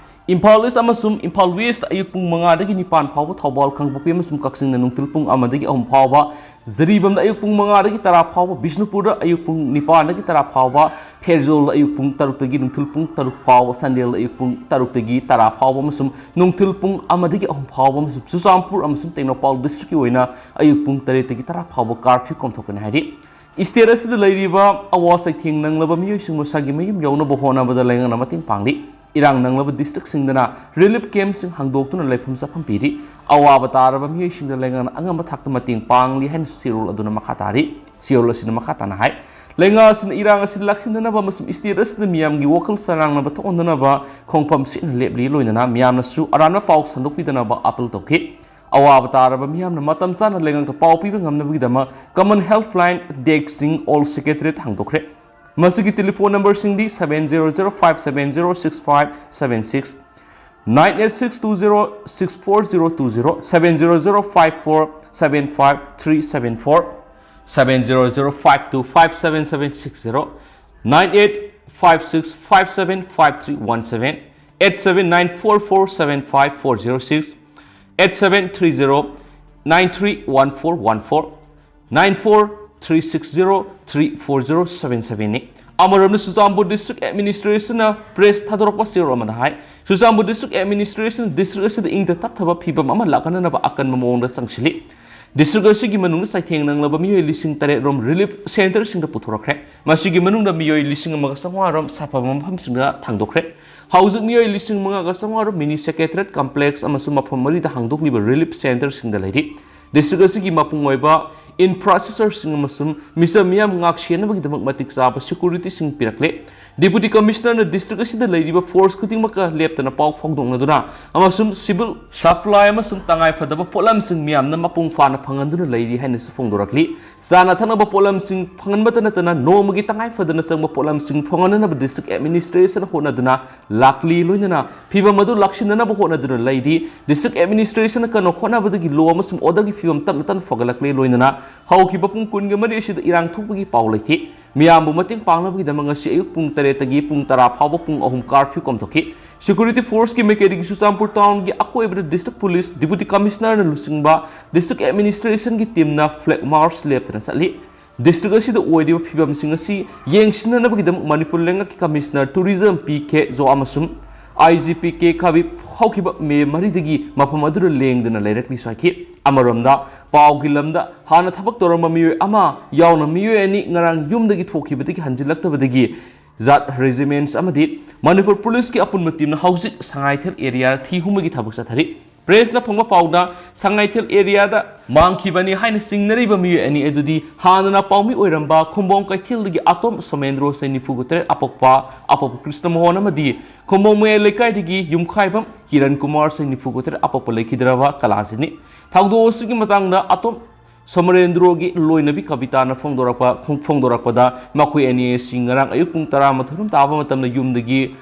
ꯏꯝꯐꯥꯜ ꯏꯁ ꯑꯃꯁꯨꯡ ꯏꯝꯐꯥꯜ ꯋꯦꯁꯇ ꯑꯌꯨꯛ ꯄꯨꯡ ꯃꯉꯥꯗꯒꯤ ꯅꯤꯄꯥꯟ ꯐꯥꯎꯕ, ꯊꯧꯕꯥꯜ, ꯀꯥꯡꯄꯣꯛꯄꯤ ꯑꯃꯁꯨꯡ ꯀꯛꯆꯤꯡꯗ ꯅꯨꯡꯊꯤꯜ ꯄꯨꯡ ꯑꯃꯗꯒꯤ ꯑꯍꯨꯝ ꯐꯥꯎꯕ, ꯖꯤꯔꯤꯕꯥꯝꯗ ꯑꯌꯨꯛ ꯄꯨꯡ ꯃꯉꯥꯗꯒꯤ ꯇꯔꯥ ꯐꯥꯎꯕ, ꯕꯤꯁꯅꯨꯄꯨꯔꯗ ꯑꯌꯨꯛ ꯄꯨꯡ ꯅꯤꯄꯥꯟꯗꯒꯤ ꯇꯔꯥ ꯐꯥꯎꯕ, ꯐꯦꯔꯖꯣꯜꯗ ꯑꯌꯨꯛ ꯄꯨꯡ ꯇꯔꯨꯛꯇꯒꯤ ꯅꯨꯡꯊꯤꯜ ꯄꯨꯡ ꯇꯔꯨꯛ ꯐꯥꯎꯕ, ꯆꯥꯟꯗꯦꯜꯗ ꯑꯌꯨꯛ ꯄꯨꯡ ꯇꯔꯨꯛꯇꯒꯤ ꯇꯔꯥ ꯐꯥꯎꯕ ꯑꯃꯁꯨꯡ ꯅꯨꯡꯊꯤꯜ ꯄꯨꯡ ꯑꯃꯗꯒꯤ ꯑꯍꯨꯝ ꯐꯥꯎꯕ ꯑꯃꯁꯨꯡ ꯆꯨꯔꯆꯥꯟꯄꯨꯔ ꯑꯃꯁꯨꯡ ꯇꯦꯡꯅꯧꯄꯜ ꯗꯤꯁꯇ꯭ꯔꯤꯛꯀꯤ ꯑꯣꯏꯅ ꯑꯌꯨꯛ ꯄꯨꯡ ꯇꯔꯦꯠꯇꯒꯤ ꯇꯔꯥ ꯐꯥꯎꯕ ꯀꯥꯔꯐ꯭ꯌꯨ ꯀꯣꯝꯊꯣꯛꯀꯅꯤ ꯍꯥꯏꯔꯤ꯫ ꯁ꯭ꯇꯦꯠ ꯑꯁꯤꯗ ꯂꯩꯔꯤꯕ ꯑꯋꯥ ꯆꯩꯊꯦꯡ ꯅꯪꯂꯕ ꯃꯤꯑꯣꯏꯁꯤꯡ ꯃꯁꯥꯒꯤ ꯃꯌꯨꯝ ꯌꯧꯅꯕ ꯍꯣꯠꯅꯕꯗ ꯂꯩꯉꯥꯛꯅ ꯃꯇꯦꯡ ꯄꯥꯡꯂꯤ꯫ ꯏꯔꯥꯡ ꯅꯪꯂꯕ ꯗꯤꯁꯇ꯭ꯔꯤꯛꯁꯤꯡꯗꯅ ꯔꯤꯂꯤꯐ ꯀꯦꯝꯞꯁꯤꯡ ꯍꯥꯡꯗꯣꯛꯇꯨꯅ ꯂꯩꯐꯝ ꯆꯥꯐꯝ ꯄꯤꯔꯤ꯫ ꯑꯋꯥꯕ ꯇꯥꯔꯕ ꯃꯤꯑꯣꯏꯁꯤꯡꯗ ꯂꯩꯉꯥꯛꯅ ꯑꯉꯝꯕ ꯊꯥꯛꯇ ꯃꯇꯦꯡ ꯄꯥꯡꯂꯤ ꯍꯥꯏꯅ ꯆꯦꯔꯣꯜ ꯑꯗꯨꯅ ꯃꯈꯥ ꯇꯥꯔꯤ꯫ ꯆꯦꯔꯣꯜ ꯑꯁꯤꯅ ꯃꯈꯥ ꯇꯥꯅ ꯍꯥꯏ, ꯂꯩꯉꯥꯛ ꯑꯁꯤꯅ ꯏꯔꯥꯡ ꯑꯁꯤ ꯂꯥꯛꯁꯤꯟꯗꯅꯕ ꯑꯃꯁꯨꯡ ꯁ꯭ꯇꯦꯠ ꯑꯁꯤꯗ ꯃꯤꯌꯥꯝꯒꯤ ꯋꯥꯈꯜ ꯆꯔꯥꯡꯅꯕ ꯊꯣꯛꯍꯟꯗꯅꯕ ꯈꯣꯡꯐꯝ ꯁꯤꯠꯅ ꯂꯦꯞꯂꯤ, ꯂꯣꯏꯅꯅ ꯃꯤꯌꯥꯝꯅꯁꯨ ꯑꯔꯥꯟꯕ ꯄꯥꯎ ꯁꯟꯗꯣꯛꯄꯤꯗꯅꯕ ꯑꯥꯄꯤꯜ ꯇꯧꯈꯤ꯫ ꯑꯋꯥꯕ ꯇꯥꯔꯕ ꯃꯤꯌꯥꯝꯅ ꯃꯇꯝ ꯆꯥꯅ ꯂꯩꯉꯥꯛꯇ ꯄꯥꯎ ꯄꯤꯕ ꯉꯝꯅꯕꯒꯤꯗꯃꯛ ꯀꯃꯟ ꯍꯦꯜꯞꯂꯥꯏꯟ ꯗꯦꯁ꯭ꯛꯁꯤꯡ ꯑꯣꯜ ꯁꯦꯀ꯭ꯔꯦꯇꯔꯤꯌꯦꯠ ꯍꯥꯡꯗꯣꯛꯈ꯭ꯔꯦ꯫ ꯃꯁꯤꯒꯤ telephone ꯅꯝꯕꯔꯁꯤꯡꯗꯤ seven zero zero five seven zero six five seven six, nine eight six two zero six four zero two zero, seven zero zero five four seven five three seven four, seven zero zero five two five seven seven six zero, nine eight five six five seven five three one seven, eight seven nine four four seven five four zero six, eight seven three zero nine three one four one four, nine four three six zero three four zero seven seven ꯅꯤ꯫ ꯑꯃꯔꯣꯝꯗ Churachandpur district ꯑꯦꯗꯃꯤꯅꯤꯁꯇ꯭ꯔꯦꯁꯟꯅ press ꯊꯥꯗꯣꯔꯛꯄ ꯆꯦꯔꯣꯜ ꯑꯃꯗ ꯍꯥꯏ, Churachandpur district administration district ꯑꯁꯤꯗ ꯏꯪ ꯇꯞꯊꯕ ꯐꯤꯕꯝ ꯑꯃ ꯂꯥꯛꯍꯟꯅꯕ ꯑꯀꯟꯕ ꯃꯑꯣꯡꯗ ꯆꯪꯁꯤꯜꯂꯤ꯫ ꯗꯤꯁꯇ꯭ꯔꯤꯛ ꯑꯁꯤꯒꯤ ꯃꯅꯨꯡꯗ ꯆꯩꯊꯦꯡ ꯅꯪꯂꯕ ꯃꯤꯑꯣꯏ ꯂꯤꯁꯤꯡ ꯇꯔꯦꯠ ꯔꯣꯝ ꯔꯤꯂꯤꯐ ꯁꯦꯟꯇꯔꯁꯤꯡꯗ ꯄꯨꯊꯣꯔꯛꯈ꯭ꯔꯦ꯫ ꯃꯁꯤꯒꯤ ꯃꯅꯨꯡꯗ ꯃꯤꯑꯣꯏ ꯂꯤꯁꯤꯡ ꯑꯃꯒ ꯆꯥꯝꯃꯉꯥ ꯔꯣꯝ ꯁꯥꯐꯕ ꯃꯐꯝꯁꯤꯡꯗ ꯊꯥꯡꯗꯣꯛꯈ꯭ꯔꯦ꯫ ꯍꯧꯖꯤꯛ ꯃꯤꯑꯣꯏ ꯂꯤꯁꯤꯡ ꯃꯉꯥꯒ ꯆꯥꯝꯃꯉꯥ ꯔꯣꯝ ꯃꯤꯅꯤ ꯁꯦꯀ꯭ꯔꯦꯇꯔꯤꯌꯦꯠ ꯀꯝꯄ꯭ꯂꯦꯛꯁ ꯑꯃꯁꯨꯡ ꯃꯐꯝ ꯃꯔꯤꯗ ꯍꯥꯡꯗꯣꯛꯂꯤꯕ ꯔꯤꯂꯤꯐ ꯁꯦꯟꯇꯔꯁꯤꯡꯗ ꯂꯩꯔꯤ꯫ ꯗꯤꯁꯇ꯭ꯔꯤꯛ ꯑꯁꯤꯒꯤ ꯃꯄꯨꯡ ꯑꯣꯏꯕ ꯏꯟꯐ꯭ꯔꯥꯁ꯭ꯇ꯭ꯔꯛꯆꯔꯁꯤꯡ ꯑꯃꯁꯨꯡ ꯃꯤꯆꯝ ꯃꯤꯌꯥꯝ ꯉꯥꯛ ꯁꯦꯟꯅꯕꯒꯤꯗꯃꯛ ꯃꯇꯤꯛ ꯆꯥꯕ ꯁꯦꯀ꯭ꯌꯨꯔꯤꯇꯤꯁꯤꯡ ꯄꯤꯔꯛꯂꯦ꯫ Deputy Commissioner ꯅ district ꯑꯁꯤꯗ ꯂꯩꯔꯤꯕ force ꯈꯨꯗꯤꯡꯃꯛꯀ ꯂꯦꯞꯇꯅ ꯄꯥꯎ ꯐꯥꯎꯗꯣꯛꯅꯗꯨꯅ ꯑꯃꯁꯨꯡ civil supply ꯑꯃꯁꯨꯡ ꯇꯉꯥꯏ ꯐꯗꯕ ꯄꯣꯠꯂꯝꯁꯤꯡ ꯃꯤꯌꯥꯝꯅ ꯃꯄꯨꯡ ꯐꯥꯅ ꯐꯪꯍꯟꯗꯨꯅ ꯂꯩꯔꯤ ꯍꯥꯏꯅꯁꯨ ꯐꯣꯡꯗꯣꯔꯛꯂꯤ꯫ ꯆꯥꯅ ꯊꯛꯅꯕ ꯄꯣꯠꯂꯝꯁꯤꯡ ꯐꯪꯍꯟꯕꯇ ꯅꯠꯇꯅ ꯅꯣꯡꯃꯒꯤ ꯇꯉꯥꯏ ꯐꯗꯅ ꯆꯪꯕ ꯄꯣꯠꯂꯝꯁꯤꯡ ꯐꯪꯍꯟꯅꯅꯕ district administration ꯍꯣꯠꯅꯗꯨꯅ ꯂꯥꯛꯂꯤ꯫ ꯂꯣꯏꯅꯅ ꯐꯤꯕꯝ ꯑꯗꯨ ꯂꯥꯛꯁꯤꯟꯅꯅꯕ ꯍꯣꯠꯅꯗꯨꯅ ꯂꯩꯔꯤ꯫ District administration ꯅ ꯀꯟꯅ ꯍꯣꯠꯅꯕꯗꯒꯤ law ꯑꯃꯁꯨꯡ order ꯒꯤ ꯐꯤꯕꯝ ꯇꯞꯅ ꯇꯞꯅ ꯐꯒꯠꯂꯛꯂꯦ꯫ ꯂꯣꯏꯅꯅ ꯍꯧꯈꯤꯕ ꯄꯨꯡ ꯀꯨꯟꯒ ꯃꯔꯤ ꯑꯁꯤꯗ ꯏꯔꯥꯡ ꯊꯣꯛꯄꯒꯤ ꯄꯥꯎ ꯂꯩꯇꯦ꯫ ꯃꯤꯌꯥꯝꯕꯨ ꯃꯇꯦꯡ ꯄꯥꯡꯅꯕꯒꯤꯗꯃꯛ ꯉꯁꯤ ꯑꯌꯨꯛ ꯄꯨꯡ ꯇꯔꯦꯠꯇꯒꯤ ꯄꯨꯡ ꯇꯔꯥ ꯐꯥꯎꯕ ꯄꯨꯡ ꯑꯍꯨꯝ curfew ꯀꯣꯝꯊꯣꯛꯈꯤ꯫ Security force ꯀꯤ ꯃꯥꯏꯀꯩꯗꯒꯤ ꯆꯨꯔꯆꯥꯟꯄꯨꯔ town ꯒꯤ ꯑꯀꯣꯏꯕꯗ district police, deputy commissioner ꯅ ꯂꯨꯆꯤꯡꯕ district administration ꯒꯤ team ꯅ flag march ꯂꯦꯞꯇꯅ ꯆꯠꯂꯤ꯫ District ꯑꯁꯤꯗ ꯑꯣꯏꯔꯤꯕ ꯐꯤꯕꯝꯁꯤꯡ ꯑꯁꯤ ꯌꯦꯡꯁꯤꯟꯅꯅꯕꯒꯤꯗꯃꯛ ꯃꯅꯤꯄꯨꯔ ꯂꯩꯉꯥꯛꯀꯤ Commissioner Tourism ꯄꯤ ꯀꯦ ꯖꯣ ꯑꯃꯁꯨꯡ ꯑꯥꯏ ꯖꯤ ꯄꯤ ꯀꯦ ꯈꯕꯤꯕ ꯍꯧꯈꯤꯕ ꯃꯦ ꯃꯔꯤꯗꯒꯤ ꯃꯐꯝ ꯑꯗꯨꯗ ꯂꯦꯡꯗꯅ ꯂꯩꯔꯛꯂꯤꯁꯨ ꯍꯥꯏꯈꯤ꯫ ꯑꯃꯔꯣꯝꯗ, ꯄꯥꯎꯒꯤ ꯂꯝꯗ ꯍꯥꯟꯅ ꯊꯕꯛ ꯇꯧꯔꯝꯕ ꯃꯤꯑꯣꯏ ꯑꯃ ꯌꯥꯎꯅ ꯃꯤꯑꯣꯏ ꯑꯅꯤ ꯉꯔꯥꯡ ꯌꯨꯝꯗꯒꯤ ꯊꯣꯛꯈꯤꯕꯗꯒꯤ ꯍꯟꯖꯤꯜꯂꯛꯇꯕꯗꯒꯤ ꯖꯥꯠ regiments ꯑꯃꯗꯤ ꯃꯅꯤꯄꯨꯔ police ꯀꯤ ꯑꯄꯨꯟꯕ team ꯅ ꯍꯧꯖꯤꯛ ꯁꯉꯥꯏꯊꯦꯜ area ꯊꯤ ꯍꯨꯝꯕꯒꯤ ꯊꯕꯛ ꯆꯠꯊꯔꯤ꯫ Press ꯅ ꯐꯪꯕ ꯄꯥꯎꯗ, ꯁꯉꯥꯏꯊꯦꯜ area ꯗ ꯃꯥꯡꯈꯤꯕꯅꯤ ꯍꯥꯏꯅ ꯆꯤꯡꯅꯔꯤꯕ ꯃꯤꯑꯣꯏ ꯑꯅꯤ ꯑꯗꯨꯗꯤ ꯍꯥꯟꯅꯅ ꯄꯥꯎꯃꯤ ꯑꯣꯏꯔꯝꯕ ꯈꯨꯝꯕꯣꯡ ꯀꯩꯊꯦꯜꯗꯒꯤ ꯑꯇꯣꯝ ꯁꯣꯃꯦꯟꯗ꯭ꯔꯣ, ꯆꯍꯤ ꯅꯤꯐꯨꯒ ꯇꯔꯦꯠ, ꯑꯄꯣꯛꯄ ꯑꯄꯣꯛꯄ ꯀ꯭ꯔꯤꯁꯅ ꯃꯣꯍꯟ ꯑꯃꯗꯤ ꯈꯨꯝꯕꯣꯡ ꯃꯌꯥꯏ ꯂꯩꯀꯥꯏꯗꯒꯤ ꯌꯨꯝꯈꯥꯏꯕꯝ ꯀꯤꯔꯟ ꯀꯨꯃꯥꯔ, ꯆꯍꯤ ꯅꯤꯐꯨꯒ ꯇꯔꯦꯠ, ꯑꯄꯣꯛꯄ ꯂꯩꯈꯤꯗ꯭ꯔꯕ ꯀꯂꯥꯖꯤꯠꯅꯤ꯫ ꯊꯧꯗꯣꯛ ꯑꯁꯤꯒꯤ ꯃꯇꯥꯡꯗ ꯑꯇꯣꯝ ꯁꯣꯃꯔꯦꯟꯗ꯭ꯔꯣꯒꯤ ꯂꯣꯏꯅꯕꯤ ꯀꯕꯤꯇꯥꯅ ꯐꯣꯡꯗꯣꯔꯛꯄ, ꯐꯣꯡꯗꯣꯔꯛꯄꯗ, ꯃꯈꯣꯏ ꯑꯅꯤ ꯑꯁꯤ ꯉꯔꯥꯡ ꯑꯌꯨꯛ ꯄꯨꯡ ꯇꯔꯥꯃꯥꯊꯣꯏ ꯔꯣꯝ ꯇꯥꯕ ꯃꯇꯝꯗ ꯌꯨꯝꯗꯒꯤ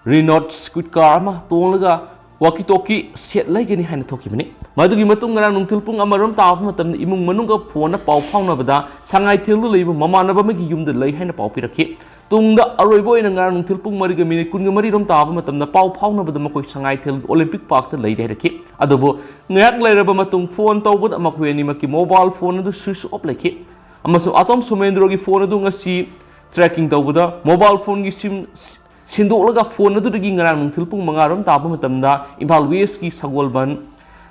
Renault Kwid Car ꯑꯃ ꯇꯣꯡꯂꯒ walkie talkie ꯁꯦꯠ ꯂꯩꯒꯅꯤ ꯍꯥꯏꯅ ꯊꯣꯛꯈꯤꯕꯅꯤ꯫ ꯃꯗꯨꯒꯤ ꯃꯇꯨꯡ ꯉꯔꯥꯡ ꯅꯨꯡꯊꯤꯜ ꯄꯨꯡ ꯑꯃ ꯔꯣꯝ ꯇꯥꯕ ꯃꯇꯝꯗ ꯏꯃꯨꯡ ꯃꯅꯨꯡꯒ phone ꯅ ꯄꯥꯎ ꯐꯥꯎꯅꯕꯗ ꯁꯉꯥꯏꯊꯦꯜꯗ ꯂꯩꯕ ꯃꯃꯥꯟꯅꯕ ꯑꯃꯒꯤ ꯌꯨꯝꯗ ꯂꯩ ꯍꯥꯏꯅ ꯄꯥꯎ ꯄꯤꯔꯛꯈꯤ꯫ ꯇꯨꯡꯗ ꯑꯔꯣꯏꯕ ꯑꯣꯏꯅ ꯉꯔꯥꯡ ꯅꯨꯡꯊꯤꯜ ꯄꯨꯡ ꯃꯔꯤꯒ minute ꯀꯨꯟꯒ ꯃꯔꯤ ꯔꯣꯝ ꯇꯥꯕ ꯃꯇꯝꯗ ꯄꯥꯎ ꯐꯥꯎꯅꯕꯗ ꯃꯈꯣꯏ ꯁꯉꯥꯏꯊꯦꯜ Olympic Park ꯇ ꯂꯩꯔꯦ ꯍꯥꯏꯔꯛꯈꯤ꯫ ꯑꯗꯨꯕꯨ ꯉꯥꯏꯍꯥꯛ ꯂꯩꯔꯕ ꯃꯇꯨꯡ phone ꯇꯧꯕꯗ ꯃꯈꯣꯏ ꯑꯅꯤꯃꯛꯀꯤ mobile phone ꯑꯗꯨ switch off ꯂꯩꯈꯤ꯫ ꯑꯃꯁꯨꯡ ꯑꯇꯣꯝ ꯁꯣꯃꯦꯟꯗ꯭ꯔꯣꯒꯤ phone ꯑꯗꯨ ꯉꯁꯤ tracking ꯇꯧꯕꯗ mobile phone ꯒꯤ sim ꯁꯤꯟꯗꯣꯛꯂꯒ phone ꯑꯗꯨꯗꯒꯤ ꯉꯔꯥꯡ ꯅꯨꯡꯊꯤꯜ ꯄꯨꯡ ꯃꯉꯥ ꯔꯣꯝ ꯇꯥꯕ ꯃꯇꯝꯗ ꯏꯝꯐꯥꯜ West ꯀꯤ ꯁꯒꯣꯜꯕꯟ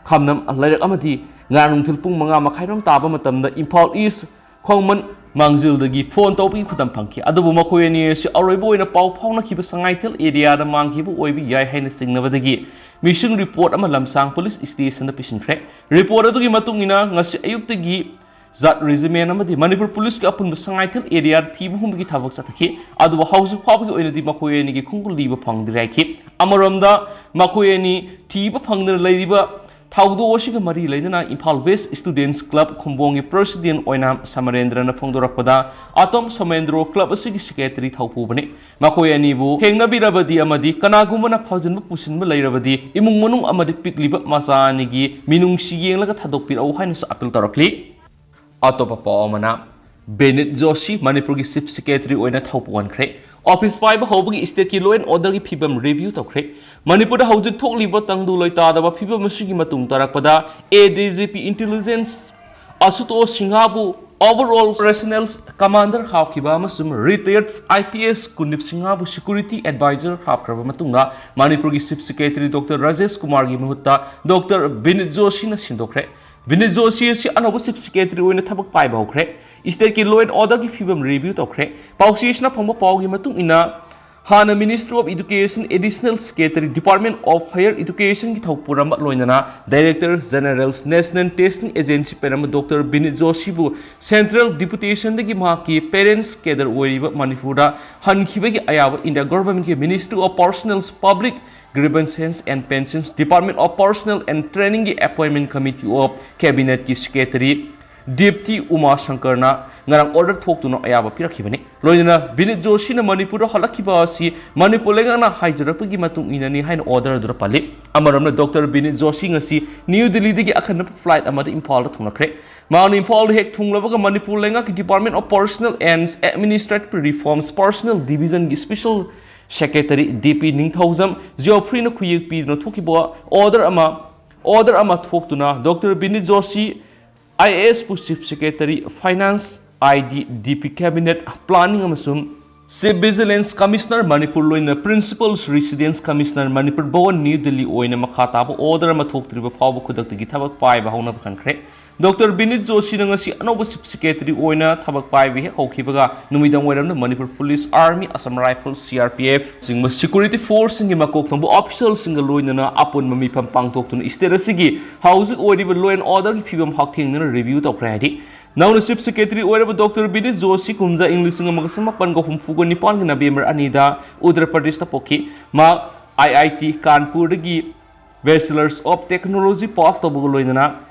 ꯈꯝꯅꯝ ꯂꯩꯔꯛ ꯑꯃꯗꯤ ꯉꯔꯥꯡ ꯅꯨꯡꯊꯤꯜ ꯄꯨꯡ ꯃꯉꯥ ꯃꯈꯥꯏ ꯔꯣꯝ ꯇꯥꯕ ꯃꯇꯝꯗ ꯏꯝꯐꯥꯜ East ꯈꯣꯡꯃꯟ ꯃꯥꯡꯖꯤꯜꯗꯒꯤ phone ꯇꯧꯕꯒꯤ ꯈꯨꯗꯝ ꯐꯪꯈꯤ꯫ ꯑꯗꯨꯕꯨ ꯃꯈꯣꯏ ꯑꯅꯤ ꯑꯁꯤ ꯑꯔꯣꯏꯕ ꯑꯣꯏꯅ ꯄꯥꯎ ꯐꯥꯎꯅꯈꯤꯕ ꯁꯉꯥꯏꯊꯦꯜ area ꯗ ꯃꯥꯡꯈꯤꯕ ꯑꯣꯏꯕ ꯌꯥꯏ ꯍꯥꯏꯅ ꯆꯤꯡꯅꯕꯗꯒꯤ missing report ꯑꯃ ꯂꯝꯁꯥꯡ police station ꯗ ꯄꯤꯁꯤꯟꯈ꯭ꯔꯦ꯫ Report ꯑꯗꯨꯒꯤ ꯃꯇꯨꯡ ꯏꯟꯅ ꯉꯁꯤ ꯑꯌꯨꯛꯇꯒꯤ ꯖꯥꯠ ꯔꯦꯖꯤꯃꯦꯟ ꯑꯃꯗꯤ ꯃꯅꯤꯄꯨꯔ ꯄꯨꯂꯤꯁꯀꯤ ꯑꯄꯨꯟꯕ ꯁꯉꯥꯏꯊꯦꯜ ꯑꯦꯔꯤꯌꯥꯗ ꯊꯤꯕ ꯍꯨꯝꯕꯒꯤ ꯊꯕꯛ ꯆꯠꯊꯈꯤ꯫ ꯑꯗꯨꯕꯨ ꯍꯧꯖꯤꯛ ꯐꯥꯎꯕꯒꯤ ꯑꯣꯏꯅꯗꯤ ꯃꯈꯣꯏ ꯑꯅꯤꯒꯤ ꯈꯣꯡꯒꯨꯜ ꯂꯤꯕ ꯐꯪꯗ꯭ꯔꯤ ꯍꯥꯏꯈꯤ꯫ ꯑꯃꯔꯣꯝꯗ ꯃꯈꯣꯏ ꯑꯅꯤ ꯊꯤꯕ ꯐꯪꯗꯅ ꯂꯩꯔꯤꯕ ꯊꯧꯗꯣꯛ ꯑꯁꯤꯒ ꯃꯔꯤ ꯂꯩꯅꯅ ꯏꯝꯐꯥꯜ ꯋꯦꯁ ꯁ꯭ꯇꯨꯗꯦꯟꯠꯁ ꯀ꯭ꯂꯕ ꯈꯨꯝꯕꯣꯡꯒꯤ ꯄ꯭ꯔꯁꯤꯗꯦꯟꯠ ꯑꯣꯏꯅ ꯁꯃꯔꯦꯟꯗ꯭ꯔꯅ ꯐꯣꯡꯗꯣꯔꯛꯄꯗ, ꯑꯇꯣꯝ ꯁꯃꯔꯦꯟꯗ꯭ꯔꯣ ꯀ꯭ꯂꯕ ꯑꯁꯤꯒꯤ ꯁꯦꯀ꯭ꯔꯦꯇꯔꯤ ꯊꯧꯄꯨꯕꯅꯤ꯫ ꯃꯈꯣꯏ ꯑꯅꯤꯕꯨ ꯊꯦꯡꯅꯕꯤꯔꯕꯗꯤ ꯑꯃꯗꯤ ꯀꯅꯥꯒꯨꯝꯕꯅ ꯐꯥꯖꯤꯟꯕ ꯄꯨꯁꯤꯟꯕ ꯂꯩꯔꯕꯗꯤ ꯏꯃꯨꯡ ꯃꯅꯨꯡ ꯑꯃꯗꯤ ꯄꯤꯛꯂꯤꯕ ꯃꯆꯥ ꯑꯅꯤꯒꯤ ꯃꯤꯅꯨꯡꯁꯤ ꯌꯦꯡꯂꯒ ꯊꯥꯗꯣꯛꯄꯤꯔꯛꯎ ꯍꯥꯏꯅꯁꯨ ꯑꯥꯄꯤꯜ ꯇꯧꯔꯛꯂꯤ꯫ ꯑꯇꯣꯞꯄ ꯄꯥꯎ ꯑꯃꯅ, ꯕꯤꯅꯤꯠ ꯖꯣꯁꯤ ꯃꯅꯤꯄꯨꯔꯒꯤ ꯆꯤꯐ ꯁꯦꯀ꯭ꯔꯦꯇꯔꯤ ꯑꯣꯏꯅ ꯊꯧꯄꯨ ꯑꯣꯟꯈ꯭ꯔꯦ꯫ ꯑꯣꯐꯤꯁ ꯄꯥꯏꯕ ꯍꯧꯕꯒꯤ ꯁ꯭ꯇꯦꯠꯀꯤ ꯂꯣ ꯑꯦꯟ ꯑꯣꯔꯗꯔꯒꯤ ꯐꯤꯕꯝ ꯔꯤꯚ꯭ꯌꯨ ꯇꯧꯈ꯭ꯔꯦ꯫ ꯃꯅꯤꯄꯨꯔꯗ ꯍꯧꯖꯤꯛ ꯊꯣꯛꯂꯤꯕ ꯇꯪꯗꯨ ꯂꯩꯇꯥꯗꯕ ꯐꯤꯕꯝ ꯑꯁꯤꯒꯤ ꯃꯇꯨꯡ ꯇꯥꯔꯛꯄꯗ, A D G P intelligence Ashutosh ꯁꯤꯡꯍꯕꯨ ꯑꯣꯚꯔꯑꯣꯜ ꯄꯔꯁꯅꯦꯜ ꯀꯃꯥꯟꯗꯔ ꯍꯥꯞꯈꯤꯕ ꯑꯃꯁꯨꯡ ꯔꯤꯇꯥꯌꯔꯗ I P S ꯀꯨꯟꯗꯤꯞ ꯁꯤꯡꯍꯕꯨ security adviser ꯍꯥꯞꯈ꯭ꯔꯕ ꯃꯇꯨꯡꯗ, ꯃꯅꯤꯄꯨꯔꯒꯤ ꯆꯤꯐ ꯁꯦꯀ꯭ꯔꯦꯇꯔꯤ ꯗꯣꯛꯇꯔ ꯔꯥꯖꯦꯁ ꯀꯨꯃꯥꯔꯒꯤ ꯃꯍꯨꯠꯇ ꯗꯣꯛꯇꯔ ꯕꯤꯅꯤꯠ ꯖꯣꯁꯤꯅ ꯁꯤꯟꯗꯣꯛꯈ꯭ꯔꯦ꯫ ꯕꯤꯅꯤꯠ ꯖꯣꯁꯤ ꯑꯁꯤ ꯑꯅꯧꯕ ꯆꯤꯐ ꯁꯦꯀ꯭ꯔꯦꯇꯔꯤ ꯑꯣꯏꯅ ꯊꯕꯛ ꯄꯥꯏꯕ ꯍꯧꯈ꯭ꯔꯦ꯫ ꯁ꯭ꯇꯦꯠꯀꯤ ꯂꯣ ꯑꯦꯟ ꯑꯣꯔꯗꯔꯒꯤ ꯐꯤꯕꯝ ꯔꯤꯚ꯭ꯌꯨ ꯇꯧꯈ꯭ꯔꯦ꯫ ꯄꯥꯎꯆꯦꯁꯤꯅ ꯐꯪꯕ ꯄꯥꯎꯒꯤ ꯃꯇꯨꯡ ꯏꯟꯅ, ꯍꯥꯟꯅ ministry of education, additional secretary, department of higher ꯏꯗꯨꯀꯦꯁꯟꯒꯤ ꯊꯧ ꯄꯨꯔꯝꯕ, ꯂꯣꯏꯅꯅ director general national testing agency ꯄꯦꯔꯝꯕ ꯗꯣꯛꯇꯔ ꯕꯤꯅꯤꯠ ꯖꯣꯁꯤꯕꯨ ꯁꯦꯟꯇ꯭ꯔꯦꯜ ꯗꯤꯄꯨꯇꯦꯁꯟꯗꯒꯤ ꯃꯍꯥꯛꯀꯤ ꯄꯦꯔꯦꯟꯁ ꯀꯦꯗꯔ ꯑꯣꯏꯔꯤꯕ ꯃꯅꯤꯄꯨꯔꯗ ꯍꯟꯈꯤꯕꯒꯤ ꯑꯌꯥꯕ ꯏꯟꯗꯤꯌꯥ ꯒꯣꯚꯔꯟꯃꯦꯟꯠꯀꯤ ministry of personnel, public grievances and pensions, department of personnel and ꯇ꯭ꯔꯦꯅꯤꯡꯒꯤ ꯑꯦꯄꯣꯏꯟꯃꯦꯟꯠ ꯀꯃꯤꯇꯤ ꯑꯣꯐ ꯀꯦꯕꯤꯅꯦꯠꯀꯤ ꯁꯦꯀ꯭ꯔꯦꯇꯔꯤ ꯗꯤꯞꯇꯤ ꯎꯃꯥ ꯁꯪꯀꯔꯅ ꯉꯔꯥꯡ ꯑꯣꯔꯗꯔ ꯊꯣꯛꯇꯨꯅ ꯑꯌꯥꯕ ꯄꯤꯔꯛꯈꯤꯕꯅꯤ꯫ ꯂꯣꯏꯅꯅ ꯕꯤꯅꯤꯠ ꯖꯣꯁꯤꯅ ꯃꯅꯤꯄꯨꯔꯗ ꯍꯜꯂꯛꯈꯤꯕ ꯑꯁꯤ ꯃꯅꯤꯄꯨꯔ ꯂꯩꯉꯥꯛꯅ ꯍꯥꯏꯖꯔꯛꯄꯒꯤ ꯃꯇꯨꯡ ꯏꯟꯅꯅꯤ ꯍꯥꯏꯅ ꯑꯣꯔꯗꯔ ꯑꯗꯨꯗ ꯄꯜꯂꯤ꯫ ꯑꯃꯔꯣꯝꯗ, ꯗꯣꯛꯇꯔ ꯕꯤꯅꯤꯠ ꯖꯣꯁꯤ ꯉꯁꯤ ꯅ꯭ꯌꯨ ꯗꯤꯜꯂꯤꯗꯒꯤ ꯑꯀꯟꯕ ꯐ꯭ꯂꯥꯏꯠ ꯑꯃꯗ ꯏꯝꯐꯥꯜꯗ ꯊꯨꯡꯂꯛꯈ꯭ꯔꯦ꯫ ꯃꯍꯥꯛꯅ ꯏꯝꯐꯥꯜꯗ ꯍꯦꯛ ꯊꯨꯡꯂꯕꯒ ꯃꯅꯤꯄꯨꯔ ꯂꯩꯉꯥꯛꯀꯤ department of personnel and administrative reforms personnel ꯗꯤꯚꯤꯖꯟꯒꯤ special secretary D P Ningthoujam ꯖꯤꯑꯣꯐ꯭ꯔꯤꯅ ꯈꯨꯌꯦꯛ ꯄꯤꯗꯨꯅ ꯊꯣꯛꯈꯤꯕ ꯑꯣꯔꯗꯔ ꯑꯃ, ꯑꯣꯔꯗꯔ ꯑꯃ ꯊꯣꯛꯇꯨꯅ doctor Binit Joshi I A ꯑꯦꯁꯄꯨ chief secretary, finance, I D, D P cabinet, planning ꯑꯃꯁꯨꯡ ꯆꯤꯐ ꯚꯤꯖꯤꯂꯦꯟꯁ ꯀꯃꯤꯁꯅꯔ ꯃꯅꯤꯄꯨꯔ, ꯂꯣꯏꯅꯅ principal resident commissioner Manipur Bhawan, new Delhi ꯑꯣꯏꯅ ꯃꯈꯥ ꯇꯥꯕ ꯑꯣꯔꯗꯔ ꯑꯃ ꯊꯣꯛꯇ꯭ꯔꯤꯕ ꯐꯥꯎꯕ ꯈꯨꯗꯛꯇꯒꯤ ꯊꯕꯛ ꯄꯥꯏꯕ ꯍꯧꯅꯕ ꯈꯟꯈ꯭ꯔꯦ꯫ ꯗꯣꯛꯇꯔ ꯕꯤꯅꯤꯠ ꯖꯣꯁꯤꯅ ꯉꯁꯤ ꯑꯅꯧꯕ ꯆꯤꯐ ꯁꯦꯀ꯭ꯔꯦꯇꯔꯤ ꯑꯣꯏꯅ ꯊꯕꯛ ꯄꯥꯏꯕ ꯍꯦꯛ ꯍꯧꯈꯤꯕꯒ, ꯅꯨꯃꯤꯗꯥꯡ ꯋꯥꯏꯔꯝꯗ Manipur police, army, Assam rifle, C R P F ꯆꯤꯡꯕ ꯁꯦꯀ꯭ꯌꯨꯔꯤꯇꯤ ꯐꯣꯔꯁꯁꯤꯡꯒꯤ ꯃꯀꯣꯛ ꯊꯣꯡꯕ ꯑꯣꯐꯤꯁꯤꯌꯦꯜꯁꯤꯡꯒ ꯂꯣꯏꯅꯅ ꯑꯄꯨꯟꯕ ꯃꯤꯐꯝ ꯄꯥꯡꯊꯣꯛꯇꯨꯅ ꯁ꯭ꯇꯦꯠ ꯑꯁꯤꯒꯤ ꯍꯧꯖꯤꯛ ꯑꯣꯏꯔꯤꯕ ꯂꯣ ꯑꯦꯟ ꯑꯣꯔꯗꯔꯒꯤ ꯐꯤꯕꯝ ꯍꯛꯊꯦꯡꯅꯅ ꯔꯤꯚ꯭ꯌꯨ ꯇꯧꯈ꯭ꯔꯦ ꯍꯥꯏꯗꯤ, ꯅꯧꯅ Chief Secretary ꯑꯣꯏꯔꯕ ꯗꯣꯛꯇꯔ ꯕꯤꯅꯤꯠ ꯖꯣꯁꯤ ꯀꯨꯝꯖꯥ ꯏꯪ ꯂꯤꯁꯤꯡ ꯑꯃꯒ ꯆꯃꯥꯄꯟꯒ ꯍꯨꯝꯐꯨꯒ ꯅꯤꯄꯥꯟꯒꯤ ꯅꯕꯦꯝꯕꯔ ꯑꯅꯤꯗ ꯎꯠꯇꯔ ꯄ꯭ꯔꯗꯦꯁꯇ ꯄꯣꯛꯈꯤ꯫ ꯃꯍꯥꯛ ꯑꯥꯏ ꯑꯥꯏ ꯇꯤ ꯀꯥꯟꯄꯨꯔꯗꯒꯤ Bachelors of Technology ꯄꯥꯁ ꯇꯧꯕꯒ ꯂꯣꯏꯅꯅ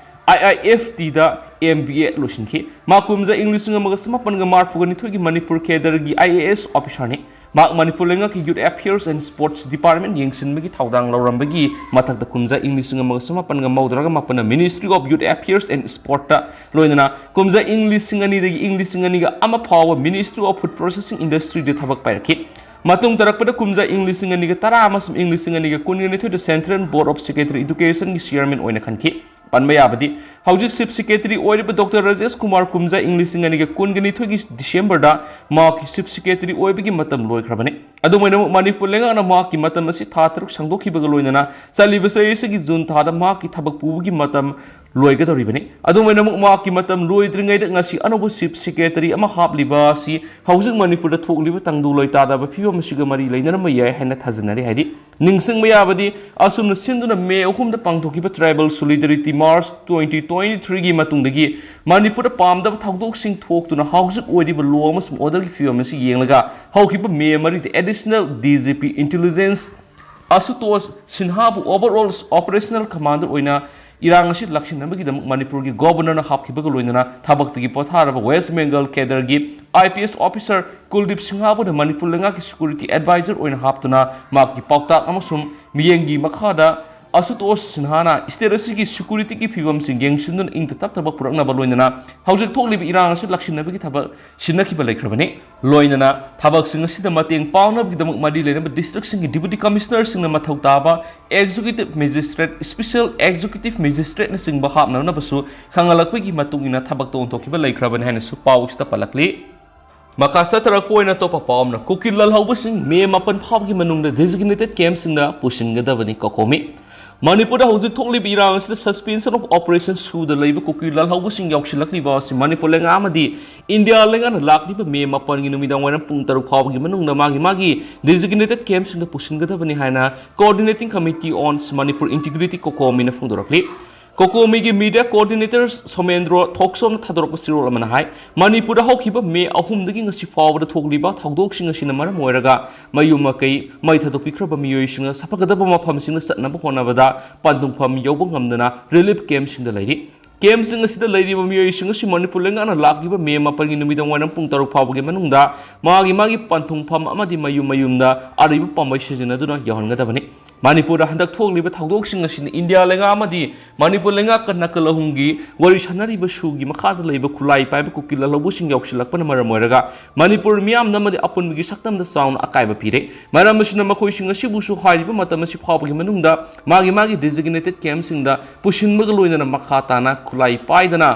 ꯑꯥꯏ ꯑꯥꯏ ꯑꯦꯐ ꯇꯤꯗ ꯑꯦꯝ ꯕꯤ ꯑꯦ ꯂꯣꯏꯁꯤꯟꯈꯤ꯫ ꯃꯍꯥꯛ ꯀꯨꯝꯖꯥ ꯏꯪ ꯂꯤꯁꯤꯡ ꯑꯃꯒ ꯆꯃꯥꯄꯟꯒ ꯃꯔꯤꯐꯨꯒ ꯅꯤꯊꯣꯏꯒꯤ ꯃꯅꯤꯄꯨꯔ ꯀꯦꯗꯔꯒꯤ ꯑꯥꯏ ꯑꯦ ꯑꯦꯁ ꯑꯣꯐꯤꯁꯥꯔꯅꯤ꯫ ꯃꯍꯥꯛ ꯃꯅꯤꯄꯨꯔ ꯂꯩꯉꯥꯛꯀꯤ Youth Affairs and Sports Department ꯌꯦꯡꯁꯤꯟꯕꯒꯤ ꯊꯧꯗꯥꯡ ꯂꯧꯔꯝꯕꯒꯤ ꯃꯊꯛꯇ ꯀꯨꯝꯖꯥ ꯏꯪ ꯂꯤꯁꯤꯡ ꯑꯃꯒ ꯆꯃꯥꯄꯟꯒ ꯃꯧꯗ꯭ꯔꯥꯒ ꯃꯥꯄꯟꯗ Ministry of Youth Affairs and Sportꯇ ꯂꯣꯏꯅꯅ ꯀꯨꯝꯖꯥ ꯏꯪ ꯂꯤꯁꯤꯡ ꯑꯅꯤꯗꯒꯤ ꯏꯪ ꯂꯤꯁꯤꯡ ꯑꯅꯤꯒ ꯑꯃ ꯐꯥꯎꯕ Ministry of Food Processing Industryꯗ ꯊꯕꯛ ꯄꯥꯏꯔꯛꯈꯤ꯫ ꯃꯇꯨꯡ ꯇꯥꯔꯛꯄꯗ ꯀꯨꯝꯖꯥ ꯏꯪ ꯂꯤꯁꯤꯡ ꯑꯅꯤꯒ ꯇꯔꯥ ꯑꯃꯁꯨꯡ ꯏꯪ ꯂꯤꯁꯤꯡ ꯑꯅꯤꯒ ꯀꯨꯟꯒ ꯅꯤꯊꯣꯏꯗ Central Board of Secretary Educationꯒꯤ Chairman ꯑꯣꯏꯅ ꯈꯟꯈꯤ꯫ ꯄꯟꯕ ꯌꯥꯕꯗꯤ, ꯍꯧꯖꯤꯛ Chief Secretary ꯑꯣꯏꯔꯤꯕ ꯗꯣꯛꯇꯔ ꯔꯥꯖꯦꯁ ꯀꯨꯃꯥꯔ ꯀꯨꯝꯖꯥ ꯏꯪ ꯂꯤꯁꯤꯡ ꯑꯅꯤꯒ ꯀꯨꯟꯒ ꯅꯤꯊꯣꯏꯒꯤ ꯗꯤꯁꯦꯝꯕꯔꯗ ꯃꯍꯥꯛꯀꯤ Chief Secretary ꯑꯣꯏꯕꯒꯤ ꯃꯇꯝ ꯂꯣꯏꯈ꯭ꯔꯕꯅꯤ꯫ ꯑꯗꯨꯝ ꯑꯣꯏꯅꯃꯛ, ꯃꯅꯤꯄꯨꯔ ꯂꯩꯉꯥꯛꯅ ꯃꯍꯥꯛꯀꯤ ꯃꯇꯝ ꯑꯁꯤ ꯊꯥ ꯇꯔꯨꯛ ꯁꯥꯡꯗꯣꯛꯈꯤꯕꯒ ꯂꯣꯏꯅꯅ ꯆꯠꯂꯤꯕ ꯆꯍꯤ ꯑꯁꯤꯒꯤ ꯖꯨꯟ ꯊꯥꯗ ꯃꯍꯥꯛꯀꯤ ꯊꯕꯛ ꯄꯨꯕꯒꯤ ꯃꯇꯝ ꯂꯣꯏꯒꯗꯧꯔꯤꯕꯅꯤ꯫ ꯑꯗꯨꯝ ꯑꯣꯏꯅꯃꯛ, ꯃꯍꯥꯛꯀꯤ ꯃꯇꯝ ꯂꯣꯏꯗ꯭ꯔꯤꯉꯩꯗ ꯉꯁꯤ ꯑꯅꯧꯕ Chief Secretary ꯑꯃ ꯍꯥꯞꯂꯤꯕ ꯑꯁꯤ ꯍꯧꯖꯤꯛ ꯃꯅꯤꯄꯨꯔꯗ ꯊꯣꯛꯂꯤꯕ ꯇꯪꯗꯨ ꯂꯩꯇꯥꯗꯕ ꯐꯤꯕꯝ ꯑꯁꯤꯒ ꯃꯔꯤ ꯂꯩꯅꯔꯝꯕ ꯌꯥꯏ ꯍꯥꯏꯅ ꯊꯥꯖꯅꯔꯤ꯫ ꯍꯥꯏꯗꯤ, ꯅꯤꯡꯁꯤꯡꯕ ꯌꯥꯕꯗꯤ, ꯑꯁꯨꯝꯅ ꯁꯤꯟꯗꯨꯅ ꯃꯦ ꯑꯍꯨꯝꯗ ꯄꯥꯡꯊꯣꯛꯈꯤꯕ Tribal Solidarity March twenty twenty-threeꯒꯤ ꯃꯇꯨꯡꯗꯒꯤ ꯃꯅꯤꯄꯨꯔꯗ ꯄꯥꯝꯗꯕ ꯊꯧꯗꯣꯛꯁꯤꯡ ꯊꯣꯛꯇꯨꯅ ꯍꯧꯖꯤꯛ ꯑꯣꯏꯔꯤꯕ law ꯑꯃꯁꯨꯡ orderꯒꯤ ꯐꯤꯕꯝ ꯑꯁꯤ ꯌꯦꯡꯂꯒ, ꯍꯧꯈꯤꯕ ꯃꯦ ꯃꯔꯤꯗ Additional D G P Intelligence ꯑꯁꯨꯇꯣꯁ ꯁꯤꯟꯍꯥꯕꯨ overall operational commander ꯑꯣꯏꯅ ꯏꯔꯥꯡ ꯑꯁꯤ ꯂꯥꯛꯁꯤꯟꯅꯕꯒꯤꯗꯃꯛ ꯃꯅꯤꯄꯨꯔꯒꯤ Governorꯅ ꯍꯥꯞꯈꯤꯕꯒ ꯂꯣꯏꯅꯅ ꯊꯕꯛꯇꯒꯤ ꯄꯣꯊꯥꯔꯕ West Bengal cadreꯒꯤ I P S officer ꯀꯨꯜꯗꯤꯞ ꯁꯤꯡꯍꯥꯕꯨꯅ Manipur ꯂꯩꯉꯥꯛꯀꯤ security advisor ꯑꯣꯏꯅ ꯍꯥꯞꯇꯨꯅ ꯃꯍꯥꯛꯀꯤ ꯄꯥꯎꯇꯥꯛ ꯑꯃꯁꯨꯡ ꯃꯤꯠꯌꯦꯡꯒꯤ ꯃꯈꯥꯗ ꯑꯁꯨꯇꯣꯁ ꯁꯤꯟꯍꯥꯅ state ꯑꯁꯤꯒꯤ securityꯒꯤ ꯐꯤꯕꯝꯁꯤꯡ ꯌꯦꯡꯁꯤꯟꯗꯨꯅ ꯏꯪ ꯇꯞꯇꯕ ꯄꯨꯔꯛꯅꯕ ꯂꯣꯏꯅꯅ ꯍꯧꯖꯤꯛ ꯊꯣꯛꯂꯤꯕ ꯏꯔꯥꯡ ꯑꯁꯤ ꯂꯥꯛꯁꯤꯟꯅꯕꯒꯤ ꯊꯕꯛ ꯁꯤꯟꯅꯈꯤꯕ ꯂꯩꯈ꯭ꯔꯕꯅꯤ꯫ ꯂꯣꯏꯅꯅ ꯊꯕꯛꯁꯤꯡ ꯑꯁꯤꯗ ꯃꯇꯦꯡ ꯄꯥꯡꯅꯕꯒꯤꯗꯃꯛ ꯃꯔꯤ ꯂꯩꯅꯕ districtꯁꯤꯡꯒꯤ Deputy Commissionerꯁꯤꯡꯅ ꯃꯊꯧ ꯇꯥꯕ Executive Magistrate, Special Executive Magistrateꯅꯆꯤꯡꯕ ꯍꯥꯞꯅꯅꯕꯁꯨ ꯈꯪꯍꯜꯂꯛꯄꯒꯤ ꯃꯇꯨꯡ ꯏꯟꯅ ꯊꯕꯛꯇ ꯑꯣꯟꯊꯣꯛꯈꯤꯕ ꯂꯩꯈ꯭ꯔꯕꯅꯤ ꯍꯥꯏꯅꯁꯨ ꯄꯥꯎꯁꯤꯗ ꯄꯜꯂꯛꯂꯤ꯫ ꯃꯈꯥ ꯆꯠꯊꯔꯛꯄ ꯑꯣꯏꯅ ꯑꯇꯣꯞꯄ ꯄꯥꯎ ꯑꯃꯅ, ꯀꯨꯀꯤ ꯂꯥꯜꯍꯧꯕꯁꯤꯡ ꯃꯦ ꯃꯥꯄꯟ ꯐꯥꯎꯕꯒꯤ ꯃꯅꯨꯡꯗ designated campꯁꯤꯡꯗ ꯄꯨꯁꯤꯟꯒꯗꯕꯅꯤ, COCOMI꯫ ꯃꯅꯤꯄꯨꯔꯗ ꯍꯧꯖꯤꯛ ꯊꯣꯛꯂꯤꯕ ꯏꯔꯥꯡ ꯑꯁꯤꯗ suspension of operation ꯁꯨꯗ ꯂꯩꯕ ꯀꯨꯀꯤ ꯂꯥꯜꯍꯧꯕꯁꯤꯡ ꯌꯥꯎꯁꯤꯜꯂꯛꯂꯤꯕ ꯑꯁꯤ ꯃꯅꯤꯄꯨꯔ ꯂꯩꯉꯥꯛ ꯑꯃꯗꯤ ꯏꯟꯗꯤꯌꯥ ꯂꯩꯉꯥꯛꯅ ꯂꯥꯛꯂꯤꯕ ꯃꯦ ꯃꯥꯄꯟꯒꯤ ꯅꯨꯃꯤꯗꯥꯡ ꯋꯥꯏꯔꯝ ꯄꯨꯡ ꯇꯔꯨꯛ ꯐꯥꯎꯕꯒꯤ ꯃꯅꯨꯡꯗ ꯃꯥꯒꯤ ꯃꯥꯒꯤ designated campꯁꯤꯡꯗ ꯄꯨꯁꯤꯟꯒꯗꯕꯅꯤ ꯍꯥꯏꯅ Coordinating Committee on Manipur Integrity, COCOMIꯅ ꯐꯣꯡꯗꯣꯔꯛꯂꯤ꯫ ꯀꯣꯀꯣꯃꯤꯒꯤ media coordinator Somendro ꯊꯣꯛꯁꯣꯝꯅ ꯊꯥꯗꯣꯔꯛꯄ ꯆꯦꯔꯣꯜ ꯑꯃꯅ ꯍꯥꯏ, ꯃꯅꯤꯄꯨꯔꯗ ꯍꯧꯈꯤꯕ ꯃꯦ ꯑꯍꯨꯝꯗꯒꯤ ꯉꯁꯤ ꯐꯥꯎꯕꯗ ꯊꯣꯛꯂꯤꯕ ꯊꯧꯗꯣꯛꯁꯤꯡ ꯑꯁꯤꯅ ꯃꯔꯝ ꯑꯣꯏꯔꯒ ꯃꯌꯨꯝ ꯃꯀꯩ, ꯃꯩ ꯊꯥꯗꯣꯛꯄꯤꯈ꯭ꯔꯕ ꯃꯤꯑꯣꯏꯁꯤꯡꯅ ꯁꯥꯐꯒꯗꯕ ꯃꯐꯝꯁꯤꯡꯗ ꯆꯠꯅꯕ ꯍꯣꯠꯅꯕꯗ ꯄꯟꯊꯨꯡꯐꯝ ꯌꯧꯕ ꯉꯝꯗꯅ relief campꯁꯤꯡꯗ ꯂꯩꯔꯤ꯫ Campꯁꯤꯡ ꯑꯁꯤꯗ ꯂꯩꯔꯤꯕ ꯃꯤꯑꯣꯏꯁꯤꯡ ꯑꯁꯤ ꯃꯅꯤꯄꯨꯔ ꯂꯩꯉꯥꯛꯅ ꯂꯥꯛꯂꯤꯕ ꯃꯦ ꯃꯥꯄꯜꯒꯤ ꯅꯨꯃꯤꯗꯥꯡ ꯋꯥꯏꯔꯝ ꯄꯨꯡ ꯇꯔꯨꯛ ꯐꯥꯎꯕꯒꯤ ꯃꯅꯨꯡꯗ ꯃꯥꯒꯤ ꯃꯥꯒꯤ ꯄꯟꯊꯨꯡꯐꯝ ꯑꯃꯗꯤ ꯃꯌꯨꯝ ꯃꯌꯨꯝꯗ ꯑꯔꯩꯕ ꯄꯥꯝꯕꯩ ꯁꯤꯖꯤꯟꯅꯗꯨꯅ ꯌꯧꯍꯟꯒꯗꯕꯅꯤ꯫ ꯃꯅꯤꯄꯨꯔꯗ ꯍꯟꯗꯛ ꯊꯣꯛꯂꯤꯕ ꯊꯧꯗꯣꯛꯁꯤꯡ ꯑꯁꯤꯅ ꯏꯟꯗꯤꯌꯥ ꯂꯩꯉꯥꯛ ꯑꯃꯗꯤ ꯃꯅꯤꯄꯨꯔ ꯂꯩꯉꯥꯛꯀ ꯅꯥꯀꯜ ꯑꯍꯨꯝꯒꯤ ꯋꯥꯔꯤ ꯁꯥꯟꯅꯔꯤꯕ ꯁꯨꯒꯤ ꯃꯈꯥꯗ ꯂꯩꯕ ꯈꯨꯠꯂꯥꯏ ꯄꯥꯏꯕ ꯀꯨꯀꯤ ꯂꯥꯜꯍꯧꯕꯁꯤꯡ ꯌꯥꯎꯁꯤꯜꯂꯛꯄꯅ ꯃꯔꯝ ꯑꯣꯏꯔꯒ ꯃꯅꯤꯄꯨꯔ ꯃꯤꯌꯥꯝꯗ ꯑꯃꯗꯤ ꯑꯄꯨꯟꯕꯒꯤ ꯁꯛꯇꯝꯗ ꯆꯥꯎꯅ ꯑꯀꯥꯏꯕ ꯄꯤꯔꯦ꯫ ꯃꯔꯝ ꯑꯁꯤꯅ ꯃꯈꯣꯏꯁꯤꯡ ꯑꯁꯤꯕꯨꯁꯨ ꯍꯥꯏꯔꯤꯕ ꯃꯇꯝ ꯑꯁꯤ ꯐꯥꯎꯕꯒꯤ ꯃꯅꯨꯡꯗ ꯃꯥꯒꯤ ꯃꯥꯒꯤ designated campꯁꯤꯡꯗ ꯄꯨꯁꯤꯟꯕꯒ ꯂꯣꯏꯅꯅ ꯃꯈꯥ ꯇꯥꯅ ꯈꯨꯠꯂꯥꯏ ꯄꯥꯏꯗꯅ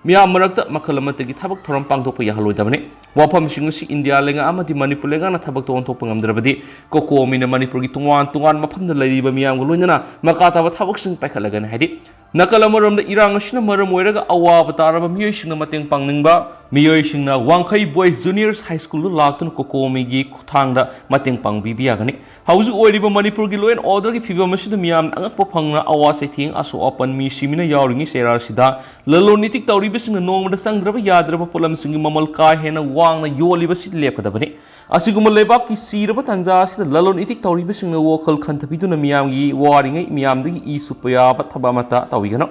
ꯃꯤꯌꯥꯝ ꯃꯔꯛꯇ ꯃꯈꯜ ꯑꯃꯠꯇꯒꯤ ꯊꯕꯛ ꯊꯧꯔꯝ ꯄꯥꯡꯊꯣꯛꯄ ꯌꯥꯍꯜꯂꯣꯏꯗꯕꯅꯤ꯫ ꯋꯥꯐꯝꯁꯤꯡ ꯑꯁꯤ ꯏꯟꯗꯤꯌꯥ ꯂꯩꯉꯥꯛ ꯑꯃꯗꯤ ꯃꯅꯤꯄꯨꯔ ꯂꯩꯉꯥꯛꯅ ꯊꯕꯛꯇ ꯑꯣꯟꯊꯣꯛꯄ ꯉꯝꯗ꯭ꯔꯕꯗꯤ ꯀꯣꯀꯣꯃꯤꯅ ꯃꯅꯤꯄꯨꯔꯒꯤ ꯇꯣꯉꯥꯟ ꯇꯣꯉꯥꯟꯕ ꯃꯐꯝꯗ ꯂꯩꯔꯤꯕ ꯃꯤꯌꯥꯝꯒ ꯂꯣꯏꯅꯅ ꯃꯈꯥ ꯇꯥꯕ ꯊꯕꯛꯁꯤꯡ ꯄꯥꯏꯈꯠꯂꯒꯅꯤ ꯍꯥꯏꯔꯤ꯫ ꯅꯥꯀꯜ ꯑꯃꯔꯣꯝꯗ ꯏꯔꯥꯡ ꯑꯁꯤꯅ ꯃꯔꯝ ꯑꯣꯏꯔꯒ ꯑꯋꯥꯕ ꯇꯥꯔꯕ ꯃꯤꯑꯣꯏꯁꯤꯡꯅ ꯃꯇꯦꯡ ꯄꯥꯡꯅꯤꯡꯕ ꯃꯤꯑꯣꯏꯁꯤꯡꯅ ꯋꯥꯡꯈꯩ Boys Junior High Schoolꯗ ꯂꯥꯛꯇꯨꯅ ꯀꯣꯀꯣꯃꯤꯒꯤ ꯈꯨꯠꯊꯥꯡꯗ ꯃꯇꯦꯡ ꯄꯥꯡꯕꯤꯕ ꯌꯥꯒꯅꯤ꯫ ꯍꯧꯖꯤꯛ ꯑꯣꯏꯔꯤꯕ ꯃꯅꯤꯄꯨꯔꯒꯤ law and orderꯒꯤ ꯐꯤꯕꯝ ꯑꯁꯤꯗ ꯃꯤꯌꯥꯝꯅ ꯑꯉꯛꯄ ꯐꯪꯅ ꯑꯋꯥ ꯆꯩꯊꯦꯡ ꯑꯁꯣꯛ ꯑꯄꯟ ꯃꯤ ꯁꯤꯃꯤꯅ ꯌꯥꯎꯔꯤꯉꯩ ꯆꯩꯔꯥꯛ ꯑꯁꯤꯗ ꯂꯂꯣꯟ ꯏꯇꯤꯛ ꯇꯧꯔꯤꯕꯁꯤꯡꯅ ꯅꯣꯡꯃꯗ ꯆꯪꯗ꯭ꯔꯕ ꯌꯥꯗ꯭ꯔꯕ ꯄꯣꯠꯂꯝꯁꯤꯡꯒꯤ ꯃꯃꯜ ꯀꯥ ꯍꯦꯟꯅ ꯋꯥꯡꯅ ꯌꯣꯜꯂꯤꯕꯁꯤ ꯂꯦꯞꯀꯗꯕꯅꯤ꯫ ꯑꯁꯤꯒꯨꯝꯕ ꯂꯩꯕꯥꯛꯀꯤ ꯆꯤꯔꯕ ꯇꯥꯟꯖꯥ ꯑꯁꯤꯗ ꯂꯂꯣꯟ ꯏꯇꯤꯛ ꯇꯧꯔꯤꯕꯁꯤꯡꯅ ꯋꯥꯈꯜ ꯈꯟꯊꯕꯤꯗꯨꯅ ꯃꯤꯌꯥꯝꯒꯤ ꯋꯥꯔꯤꯉꯩ ꯃꯤꯌꯥꯝꯗꯒꯤ ꯏ ꯆꯨꯞꯄ ꯌꯥꯕ ꯊꯕꯛ ꯑꯃꯠꯇ ꯇꯧꯕꯤꯒꯅꯨ꯫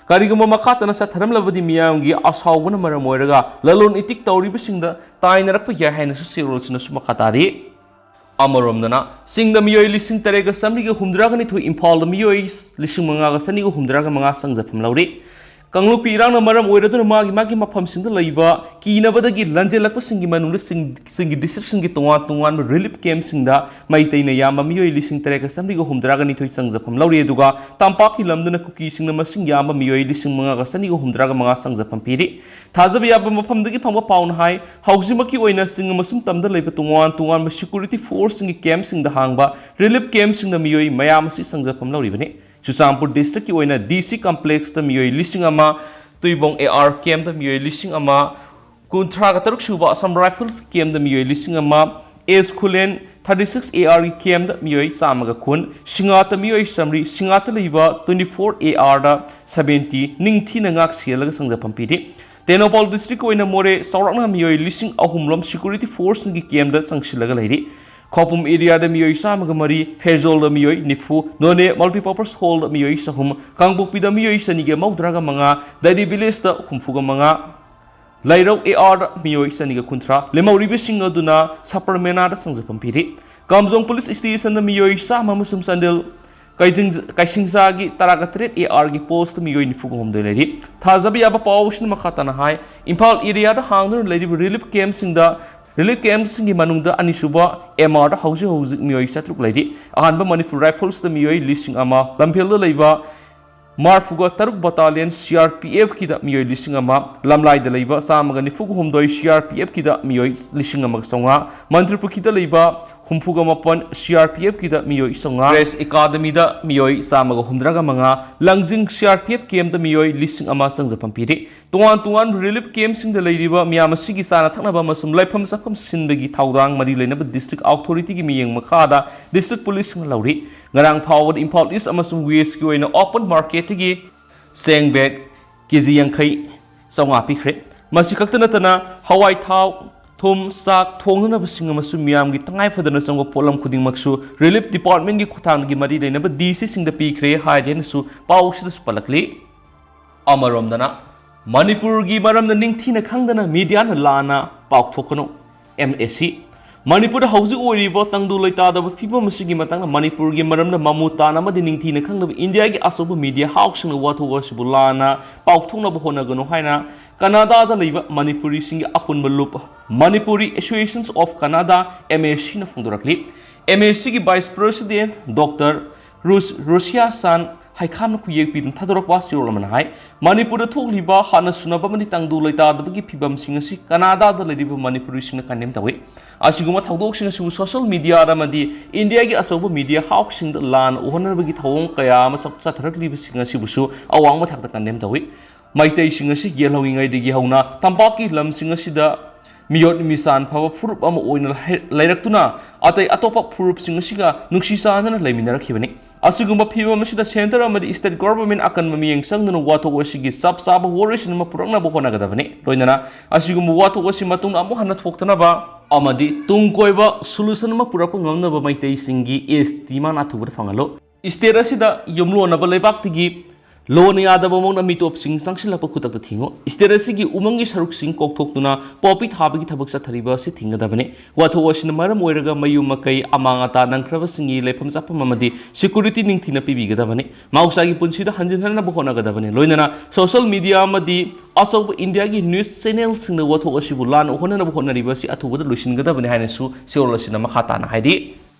ꯀꯔꯤꯒꯨꯝꯕ ꯃꯈꯥ ꯇꯥꯅ ꯆꯠꯊꯔꯝꯂꯕꯗꯤ ꯃꯤꯌꯥꯝꯒꯤ ꯑꯁꯥꯎꯕꯅ ꯃꯔꯝ ꯑꯣꯏꯔꯒ ꯂꯂꯣꯟ ꯏꯇꯤꯛ ꯇꯧꯔꯤꯕꯁꯤꯡꯗ ꯇꯥꯏꯅꯔꯛꯄ ꯌꯥꯏ ꯍꯥꯏꯅꯁꯨ ꯆꯦꯔꯣꯜꯁꯤꯅꯁꯨ ꯃꯈꯥ ꯇꯥꯔꯤ꯫ ꯑꯃꯔꯣꯝꯗꯅ ꯆꯤꯡꯗ ꯃꯤꯑꯣꯏ ꯂꯤꯁꯤꯡ ꯇꯔꯦꯠꯀ ꯆꯥꯃꯔꯤꯒ ꯍꯨꯝꯗ꯭ꯔꯥꯒ ꯅꯤꯊꯣꯏ, ꯏꯝꯐꯥꯜꯗ ꯃꯤꯑꯣꯏ ꯂꯤꯁꯤꯡ ꯃꯉꯥꯒ ꯆꯅꯤꯒ ꯍꯨꯝꯗ꯭ꯔꯥꯒ ꯃꯉꯥ ꯆꯪꯖꯐꯝ ꯂꯧꯔꯤ꯫ ꯀꯥꯡꯂꯨꯞꯀꯤ ꯏꯔꯥꯡꯅ ꯃꯔꯝ ꯑꯣꯏꯔꯗꯨꯅ ꯃꯥꯒꯤ ꯃꯥꯒꯤ ꯃꯐꯝꯁꯤꯡꯗ ꯂꯩꯕ ꯀꯤꯅꯕꯗꯒꯤ ꯂꯥꯟꯖꯦꯜꯂꯛꯄꯁꯤꯡꯒꯤ ꯃꯅꯨꯡꯗ ꯆꯤꯡ, ꯆꯤꯡꯒꯤ districtꯁꯤꯡꯒꯤ ꯇꯣꯉꯥꯟ ꯇꯣꯉꯥꯟꯕ relief campꯁꯤꯡꯗ ꯃꯩꯇꯩꯅ ꯌꯥꯝꯕ ꯃꯤꯑꯣꯏ ꯂꯤꯁꯤꯡ ꯇꯔꯦꯠꯀ ꯆꯥꯃꯔꯤꯒ ꯍꯨꯝꯗ꯭ꯔꯥꯒ ꯅꯤꯊꯣꯏ ꯆꯪꯖꯐꯝ ꯂꯧꯔꯤ, ꯑꯗꯨꯒ ꯇꯝꯄꯥꯛꯀꯤ ꯂꯝꯗꯅ ꯀꯨꯀꯤꯁꯤꯡꯅ ꯃꯁꯤꯡ ꯌꯥꯝꯕ ꯃꯤꯑꯣꯏ ꯂꯤꯁꯤꯡ ꯃꯉꯥꯒ ꯆꯅꯤꯒ ꯍꯨꯝꯗ꯭ꯔꯥꯒ ꯃꯉꯥ ꯆꯪꯖꯐꯝ ꯄꯤꯔꯤ꯫ ꯊꯥꯖꯕ ꯌꯥꯕ ꯃꯐꯝꯗꯒꯤ ꯐꯪꯕ ꯄꯥꯎꯅ ꯍꯥꯏ, ꯍꯧꯖꯤꯛꯃꯛꯀꯤ ꯑꯣꯏꯅ ꯆꯤꯡ ꯑꯃꯁꯨꯡ ꯇꯝꯗ ꯂꯩꯕ ꯇꯣꯉꯥꯟ ꯇꯣꯉꯥꯟꯕ security forceꯁꯤꯡꯒꯤ campꯁꯤꯡꯗ ꯍꯥꯡꯕ relief campꯁꯤꯡꯗ ꯃꯤꯑꯣꯏ ꯃꯌꯥꯝ ꯑꯁꯤ ꯆꯪꯖꯐꯝ ꯂꯧꯔꯤꯕꯅꯤ꯫ ꯆꯨꯔꯆꯥꯟꯄꯨꯔ districtꯀꯤ ꯑꯣꯏꯅ DC complexꯇ ꯃꯤꯑꯣꯏ ꯂꯤꯁꯤꯡ ꯑꯃ, ꯇꯨꯏꯕꯣꯡ AR campꯇ ꯃꯤꯑꯣꯏ ꯂꯤꯁꯤꯡ ꯑꯃ, ꯀꯨꯟꯊ꯭ꯔꯥꯒ ꯇꯔꯨꯛ ꯁꯨꯕ Assam Rifles campꯇ ꯃꯤꯑꯣꯏ ꯂꯤꯁꯤꯡ ꯑꯃ, ꯑꯦꯁ ꯈꯨꯂꯦꯟ ꯊꯥꯔꯇꯤ ꯁꯤꯛꯁ ꯑꯦ ꯑꯥꯔꯒꯤ ꯀꯦꯝꯗ ꯃꯤꯑꯣꯏ ꯆꯥꯝꯃꯒ ꯀꯨꯟ, ꯁꯤꯡꯉꯥꯠꯇ ꯃꯤꯑꯣꯏ ꯆꯥꯃꯔꯤ, ꯁꯤꯡꯉꯥꯠꯇ ꯂꯩꯕ ꯇ꯭ꯋꯦꯟꯇꯤ ꯐꯣꯔ ꯑꯦ ꯑꯥꯔꯗ ꯁꯚꯦꯟꯇꯤ ꯅꯤꯡꯊꯤꯅ ꯉꯥꯛ ꯁꯦꯜꯂꯒ ꯆꯪꯖꯐꯝ ꯄꯤꯔꯤ꯫ ꯇꯦꯡꯅꯧꯄꯜ ꯗꯤꯁꯇ꯭ꯔꯤꯛꯀꯤ ꯑꯣꯏꯅ ꯃꯣꯔꯦ ꯆꯥꯎꯔꯥꯛꯅ ꯃꯤꯑꯣꯏ ꯂꯤꯁꯤꯡ ꯑꯍꯨꯝ ꯔꯣꯝ ꯁꯦꯀ꯭ꯌꯨꯔꯤꯇꯤ ꯐꯣꯔꯁꯁꯤꯡꯒꯤ ꯀꯦꯝꯗ ꯆꯪꯁꯤꯜꯂꯒ ꯂꯩꯔꯤ꯫ ꯈꯧꯄꯨꯝ ꯑꯦꯔꯤꯌꯥꯗ ꯃꯤꯑꯣꯏ ꯆꯥꯝꯃꯒ ꯃꯔꯤ, ꯐꯦꯔꯖꯣꯜꯗ ꯃꯤꯑꯣꯏ ꯅꯤꯐꯨ, ꯅꯣꯅꯦ ꯃꯜꯇꯤꯄꯔꯄꯁ ꯍꯣꯜꯗ ꯃꯤꯑꯣꯏ ꯆꯍꯨꯝ, ꯀꯥꯡꯄꯣꯛꯄꯤꯗ ꯃꯤꯑꯣꯏ ꯆꯅꯤꯒ ꯃꯧꯗ꯭ꯔꯥꯒ ꯃꯉꯥ, ꯗꯥꯏꯔꯤ ꯚꯤꯂꯦꯖꯇ ꯍꯨꯝꯐꯨꯒ ꯃꯉꯥ, ꯂꯩꯔꯧ ꯑꯦ ꯑꯥꯔꯗ ꯃꯤꯑꯣꯏ ꯆꯅꯤꯒ ꯀꯨꯟꯊ꯭ꯔꯥ, ꯂꯦꯝꯍꯧꯔꯤꯕꯁꯤꯡ ꯑꯗꯨꯅ ꯁꯄꯔꯃꯦꯅꯥꯗ ꯆꯪꯖꯐꯝ ꯄꯤꯔꯤ꯫ ꯀꯥꯝꯖꯣꯡ ꯄꯨꯂꯤꯁ ꯁ꯭ꯇꯦꯁꯟꯗ ꯃꯤꯑꯣꯏ ꯆꯥꯝꯃ ꯑꯃꯁꯨꯡ ꯆꯥꯟꯗꯦꯜ ꯀꯩꯖꯤꯡ-, ꯀꯩꯁꯤꯡꯖꯥꯒꯤ ꯇꯔꯥꯒ ꯇꯔꯦꯠ ꯑꯦ ꯑꯥꯔꯒꯤ ꯄꯣꯁꯇ ꯃꯤꯑꯣꯏ ꯅꯤꯐꯨꯒ ꯍꯨꯝꯗꯣꯏ ꯂꯩꯔꯤ꯫ ꯊꯥꯖꯕ ꯌꯥꯕ ꯄꯥꯎꯁꯤꯅ ꯃꯈꯥ ꯇꯥꯅ ꯍꯥꯏ, ꯏꯝꯐꯥꯜ ꯑꯦꯔꯤꯌꯥꯗ ꯍꯥꯡꯗꯨꯅ ꯂꯩꯔꯤꯕ ꯔꯤꯂꯤꯐ ꯀꯦꯝꯞꯁꯤꯡꯗ, ꯔꯤꯂꯤꯐ ꯀꯦꯝꯞꯁꯤꯡꯒꯤ ꯃꯅꯨꯡꯗ ꯑꯅꯤꯁꯨꯕ ꯑꯦꯝ ꯑꯥꯔꯗ ꯍꯧꯖꯤꯛ ꯍꯧꯖꯤꯛ ꯃꯤꯑꯣꯏ ꯆꯥꯇ꯭ꯔꯨꯛ ꯂꯩꯔꯤ꯫ ꯑꯍꯥꯟꯕ ꯃꯅꯤꯄꯨꯔ ꯔꯥꯏꯐꯜꯁꯇ ꯃꯤꯑꯣꯏ ꯂꯤꯁꯤꯡ ꯑꯃ, ꯂꯝꯐꯦꯜꯗ ꯂꯩꯕ ꯃꯔꯐꯨꯒ ꯇꯔꯨꯛ ꯕꯇꯥꯂꯤꯌꯟ ꯁꯤ ꯑꯥꯔ ꯄꯤ ꯑꯦꯐꯀꯤꯗ ꯃꯤꯑꯣꯏ ꯂꯤꯁꯤꯡ ꯑꯃ, ꯂꯝꯂꯥꯏꯗ ꯂꯩꯕ ꯆꯥꯝꯃꯒ ꯅꯤꯐꯨꯒ ꯍꯨꯝꯗꯣꯏ ꯁꯤ ꯑꯥꯔ ꯄꯤ ꯑꯦꯐꯀꯤꯗ ꯃꯤꯑꯣꯏ ꯂꯤꯁꯤꯡ ꯑꯃꯒ ꯆꯥꯝꯃꯉꯥ, ꯃꯟꯇ꯭ꯔꯤꯄꯨꯈ꯭ꯔꯤꯗ ꯂꯩꯕ ꯍꯨꯝꯐꯨꯒ ꯃꯥꯄꯟ ꯁꯤ ꯑꯥꯔ ꯄꯤ ꯑꯦꯐꯀꯤꯗ ꯃꯤꯑꯣꯏ ꯆꯥꯝꯃꯉꯥ, ꯒ꯭ꯔꯦꯁ ꯑꯦꯀꯥꯗꯃꯤꯗ ꯃꯤꯑꯣꯏ ꯆꯥꯝꯃꯒ ꯍꯨꯝꯗ꯭ꯔꯥꯒ ꯃꯉꯥ, ꯂꯪꯖꯤꯡ ꯁꯤ ꯑꯥꯔ ꯄꯤ ꯑꯦꯐ ꯀꯦꯝꯗ ꯃꯤꯑꯣꯏ ꯂꯤꯁꯤꯡ ꯑꯃ ꯆꯪꯖꯐꯝ ꯄꯤꯔꯤ꯫ ꯇꯣꯉꯥꯟ ꯇꯣꯉꯥꯟꯕ ꯔꯤꯂꯤꯐ ꯀꯦꯝꯞꯁꯤꯡꯗ ꯂꯩꯔꯤꯕ ꯃꯤꯌꯥꯝ ꯑꯁꯤꯒꯤ ꯆꯥꯅ ꯊꯛꯅꯕ ꯑꯃꯁꯨꯡ ꯂꯩꯐꯝ ꯆꯥꯐꯝ ꯁꯤꯟꯕꯒꯤ ꯊꯧꯗꯥꯡ ꯃꯔꯤ ꯂꯩꯅꯕ ꯗꯤꯁꯇ꯭ꯔꯤꯛ ꯑꯣꯊꯣꯔꯤꯇꯤꯒꯤ ꯃꯤꯠꯌꯦꯡ ꯃꯈꯥꯗ ꯗꯤꯁꯇ꯭ꯔꯤꯛ ꯄꯨꯂꯤꯁꯁꯤꯡꯅ ꯂꯧꯔꯤ꯫ ꯉꯔꯥꯡ ꯐꯥꯎꯕꯗ ꯏꯝꯐꯥꯜ ꯏꯁ ꯑꯃꯁꯨꯡ ꯋꯦꯁꯀꯤ ꯑꯣꯏꯅ ꯑꯣꯄꯟ ꯃꯥꯔꯀꯦꯠꯇꯒꯤ ꯆꯦꯡ ꯕꯦꯒ ꯀꯦ ꯖꯤ ꯌꯥꯡꯈꯩ ꯆꯥꯝꯃꯉꯥ ꯄꯤꯈ꯭ꯔꯦ꯫ ꯃꯁꯤ ꯈꯛꯇ ꯅꯠꯇꯅ ꯍꯋꯥꯏ ꯊꯥꯎ, ꯊꯨꯝ, ꯆꯥꯛ ꯊꯣꯡꯅꯅꯕꯁꯤꯡ ꯑꯃꯁꯨꯡ ꯃꯤꯌꯥꯝꯒꯤ ꯇꯉꯥꯏ ꯐꯗꯅ ꯆꯪꯕ ꯄꯣꯠꯂꯝ ꯈꯨꯗꯤꯡꯃꯛꯁꯨ ꯔꯤꯂꯤꯐ ꯗꯤꯄꯥꯔꯠꯃꯦꯟꯒꯤ ꯈꯨꯠꯊꯥꯡꯗꯒꯤ ꯃꯔꯤ ꯂꯩꯅꯕ ꯗꯤ ꯁꯤꯁꯤꯡꯗ ꯄꯤꯈ꯭ꯔꯦ ꯍꯥꯏꯗꯦꯅꯁꯨ ꯄꯥꯎꯁꯤꯗꯁꯨ ꯄꯜꯂꯛꯂꯤ꯫ ꯑꯃꯔꯣꯝꯗꯅ, ꯃꯅꯤꯄꯨꯔꯒꯤ ꯃꯔꯝꯗ ꯅꯤꯡꯊꯤꯅ ꯈꯪꯗꯅ ꯃꯤꯗꯤꯌꯥꯅ ꯂꯥꯟꯅ ꯄꯥꯎꯊꯣꯛꯀꯅꯨ, ꯑꯦꯝ ꯑꯦ ꯁꯤ꯫ ꯃꯅꯤꯄꯨꯔꯗ ꯍꯧꯖꯤꯛ ꯑꯣꯏꯔꯤꯕ ꯇꯪꯗꯨ ꯂꯩꯇꯥꯗꯕ ꯐꯤꯕꯝ ꯑꯁꯤꯒꯤ ꯃꯇꯥꯡꯗ ꯃꯅꯤꯄꯨꯔꯒꯤ ꯃꯔꯝꯗ ꯃꯃꯨꯠ ꯇꯥꯅ ꯑꯃꯗꯤ ꯅꯤꯡꯊꯤꯅ ꯈꯪꯗꯕ ꯏꯟꯗꯤꯌꯥꯒꯤ ꯑꯆꯧꯕ ꯃꯤꯗꯤꯌꯥ ꯍꯥꯎꯁꯁꯤꯡꯅ ꯋꯥꯊꯣꯛ ꯑꯁꯤꯕꯨ ꯂꯥꯟꯅ ꯄꯥꯎꯊꯣꯛꯅꯕ ꯍꯣꯠꯅꯒꯅꯨ ꯍꯥꯏꯅ ꯀꯅꯥꯗꯥꯗ ꯂꯩꯕ ꯃꯅꯤꯄꯨꯔꯤꯁꯤꯡꯒꯤ ꯑꯄꯨꯟꯕ ꯂꯨꯞ, Manipuri Associations of Kannada, M A ꯁꯤꯅ ꯐꯣꯡꯗꯣꯔꯛꯂꯤ꯫ ꯑꯦꯝ ꯑꯦ ꯁꯤꯒꯤ ꯚꯥꯏꯁ ꯄ꯭ꯔꯦꯁꯤꯗꯦꯟ ꯗꯣꯛꯇꯔ ꯔꯨꯁ-, ꯔꯨꯁꯤꯌꯥ ꯁꯥꯟ ꯍꯩꯈꯥꯝꯅ ꯈꯨꯌꯦꯛ ꯄꯤꯗꯨꯅ ꯊꯥꯗꯣꯔꯛꯄ ꯆꯦꯔꯣꯜ ꯑꯃꯅ ꯍꯥꯏ, ꯃꯅꯤꯄꯨꯔꯗ ꯊꯣꯛꯂꯤꯕ ꯍꯥꯟꯅ ꯁꯨꯅꯕ ꯑꯃꯗꯤ ꯇꯪꯗꯨ ꯂꯩꯇꯥꯗꯕꯒꯤ ꯐꯤꯕꯝꯁꯤꯡ ꯑꯁꯤ ꯀꯅꯥꯗꯥꯗ ꯂꯩꯔꯤꯕ ꯃꯅꯤꯄꯨꯔꯤꯁꯤꯡꯅ ꯀꯟꯗꯦꯝ ꯇꯧꯏ꯫ ꯑꯁꯤꯒꯨꯝꯕ ꯊꯧꯗꯣꯛꯁꯤꯡ ꯑꯁꯤꯕꯨ ꯁꯣꯁꯤꯌꯦꯜ ꯃꯤꯗꯤꯌꯥꯗ ꯑꯃꯗꯤ ꯏꯟꯗꯤꯌꯥꯒꯤ ꯑꯆꯧꯕ ꯃꯤꯗꯤꯌꯥ ꯍꯥꯎꯁꯁꯤꯡꯗ ꯂꯥꯟꯅ ꯎꯍꯟꯅꯕꯒꯤ ꯊꯧꯑꯣꯡ ꯀꯌꯥ ꯑꯃ ꯆꯠ-, ꯆꯠꯊꯔꯛꯂꯤꯕꯁꯤꯡ ꯑꯁꯤꯕꯨꯁꯨ ꯑꯋꯥꯡꯕ ꯊꯥꯛꯇ ꯀꯟꯗꯦꯝ ꯇꯧꯏ꯫ ꯃꯩꯇꯩꯁꯤꯡ ꯑꯁꯤ ꯌꯦꯜꯍꯧꯔꯤꯉꯩꯗꯒꯤ ꯍꯧꯅ ꯇꯝꯄꯥꯛꯀꯤ ꯂꯝꯁꯤꯡ ꯑꯁꯤꯗ ꯃꯤꯑꯣꯠ ꯃꯤꯆꯥꯟ ꯐꯕ ꯐꯨꯔꯨꯞ ꯑꯃ ꯑꯣꯏꯅ ꯂꯩ-, ꯂꯩꯔꯛꯇꯨꯅ ꯑꯇꯩ ꯑꯇꯣꯞꯄ ꯐꯨꯔꯨꯞꯁꯤꯡ ꯑꯁꯤꯒ ꯅꯨꯡꯁꯤ ꯆꯥꯟꯅꯅ ꯂꯩꯃꯤꯟꯅꯔꯛꯈꯤꯕꯅꯤ꯫ ꯑꯁꯤꯒꯨꯝꯕ ꯐꯤꯕꯝ ꯑꯁꯤꯗ centre ꯑꯃꯗꯤ state government ꯑꯀꯟꯕ ꯃꯤꯠꯌꯦꯡ ꯆꯪꯗꯨꯅ ꯋꯥꯊꯣꯛ ꯑꯁꯤꯒꯤ ꯆꯞ ꯆꯥꯕ ꯋꯥꯔꯣꯏꯁꯤꯟ ꯑꯃ ꯄꯨꯔꯛꯅꯕ ꯍꯣꯠꯅꯒꯗꯕꯅꯤ꯫ ꯂꯣꯏꯅꯅ ꯑꯁꯤꯒꯨꯝꯕ ꯋꯥꯊꯣꯛ ꯑꯁꯤ ꯃꯇꯨꯡꯗ ꯑꯃꯨꯛ ꯍꯟꯅ ꯊꯣꯛꯇꯅꯕ ꯑꯃꯗꯤ ꯇꯨꯡ ꯀꯣꯏꯕ solution ꯑꯃ ꯄꯨꯔꯛꯄ ꯉꯝꯅꯕ ꯃꯩꯇꯩꯁꯤꯡꯒꯤ S demand ꯑꯊꯨꯕꯗ ꯐꯪꯍꯜꯂꯨ꯫ State ꯑꯁꯤꯗ ꯌꯨꯝꯂꯣꯟꯅꯕ ꯂꯩꯕꯥꯛꯇꯒꯤ ꯂꯣꯟꯅ ꯌꯥꯗꯕ ꯃꯑꯣꯡꯗ ꯃꯤꯇꯣꯞꯁꯤꯡ ꯆꯪꯁꯤꯜꯂꯛꯄ ꯈꯨꯗꯛꯇ ꯊꯤꯡꯉꯨ꯫ State ꯑꯁꯤꯒꯤ ꯎꯃꯪꯒꯤ ꯁꯔꯨꯛꯁꯤꯡ ꯀꯣꯛꯊꯣꯛꯇꯨꯅ ꯄꯣꯄꯤ ꯊꯥꯕꯒꯤ ꯊꯕꯛ ꯆꯠꯊꯔꯤꯕ ꯑꯁꯤ ꯊꯤꯡꯒꯗꯕꯅꯤ꯫ ꯋꯥꯊꯣꯛ ꯑꯁꯤꯅ ꯃꯔꯝ ꯑꯣꯏꯔꯒ ꯃꯌꯨꯝ ꯃꯀꯩ, ꯑꯃꯥꯡ ꯑꯇꯥ ꯅꯪꯈ꯭ꯔꯕꯁꯤꯡꯒꯤ ꯂꯩꯐꯝ ꯆꯥꯐꯝ ꯑꯃꯗꯤ security ꯅꯤꯡꯊꯤꯅ ꯄꯤꯕꯤꯒꯗꯕꯅꯤ꯫ ꯃꯍꯧꯁꯥꯒꯤ ꯄꯨꯟꯁꯤꯗ ꯍꯟꯖꯤꯟꯍꯟꯅꯕ ꯍꯣꯠꯅꯒꯗꯕꯅꯤ꯫ ꯂꯣꯏꯅꯅ social media ꯑꯃꯗꯤ ꯑꯆꯧꯕ ꯏꯟꯗꯤꯌꯥꯒꯤ news channelꯁꯤꯡꯅ ꯋꯥꯊꯣꯛ ꯑꯁꯤꯕꯨ ꯂꯥꯟꯅ ꯎꯍꯟꯅꯅꯕ ꯍꯣꯠꯅꯔꯤꯕ ꯑꯁꯤ ꯑꯊꯨꯕꯗ ꯂꯣꯏꯁꯤꯟꯒꯗꯕꯅꯤ ꯍꯥꯏꯅꯁꯨ ꯁꯤꯑꯣꯔꯣꯜ ꯑꯁꯤꯅ ꯃꯈꯥ ꯇꯥꯅ ꯍꯥꯏꯔꯤ꯫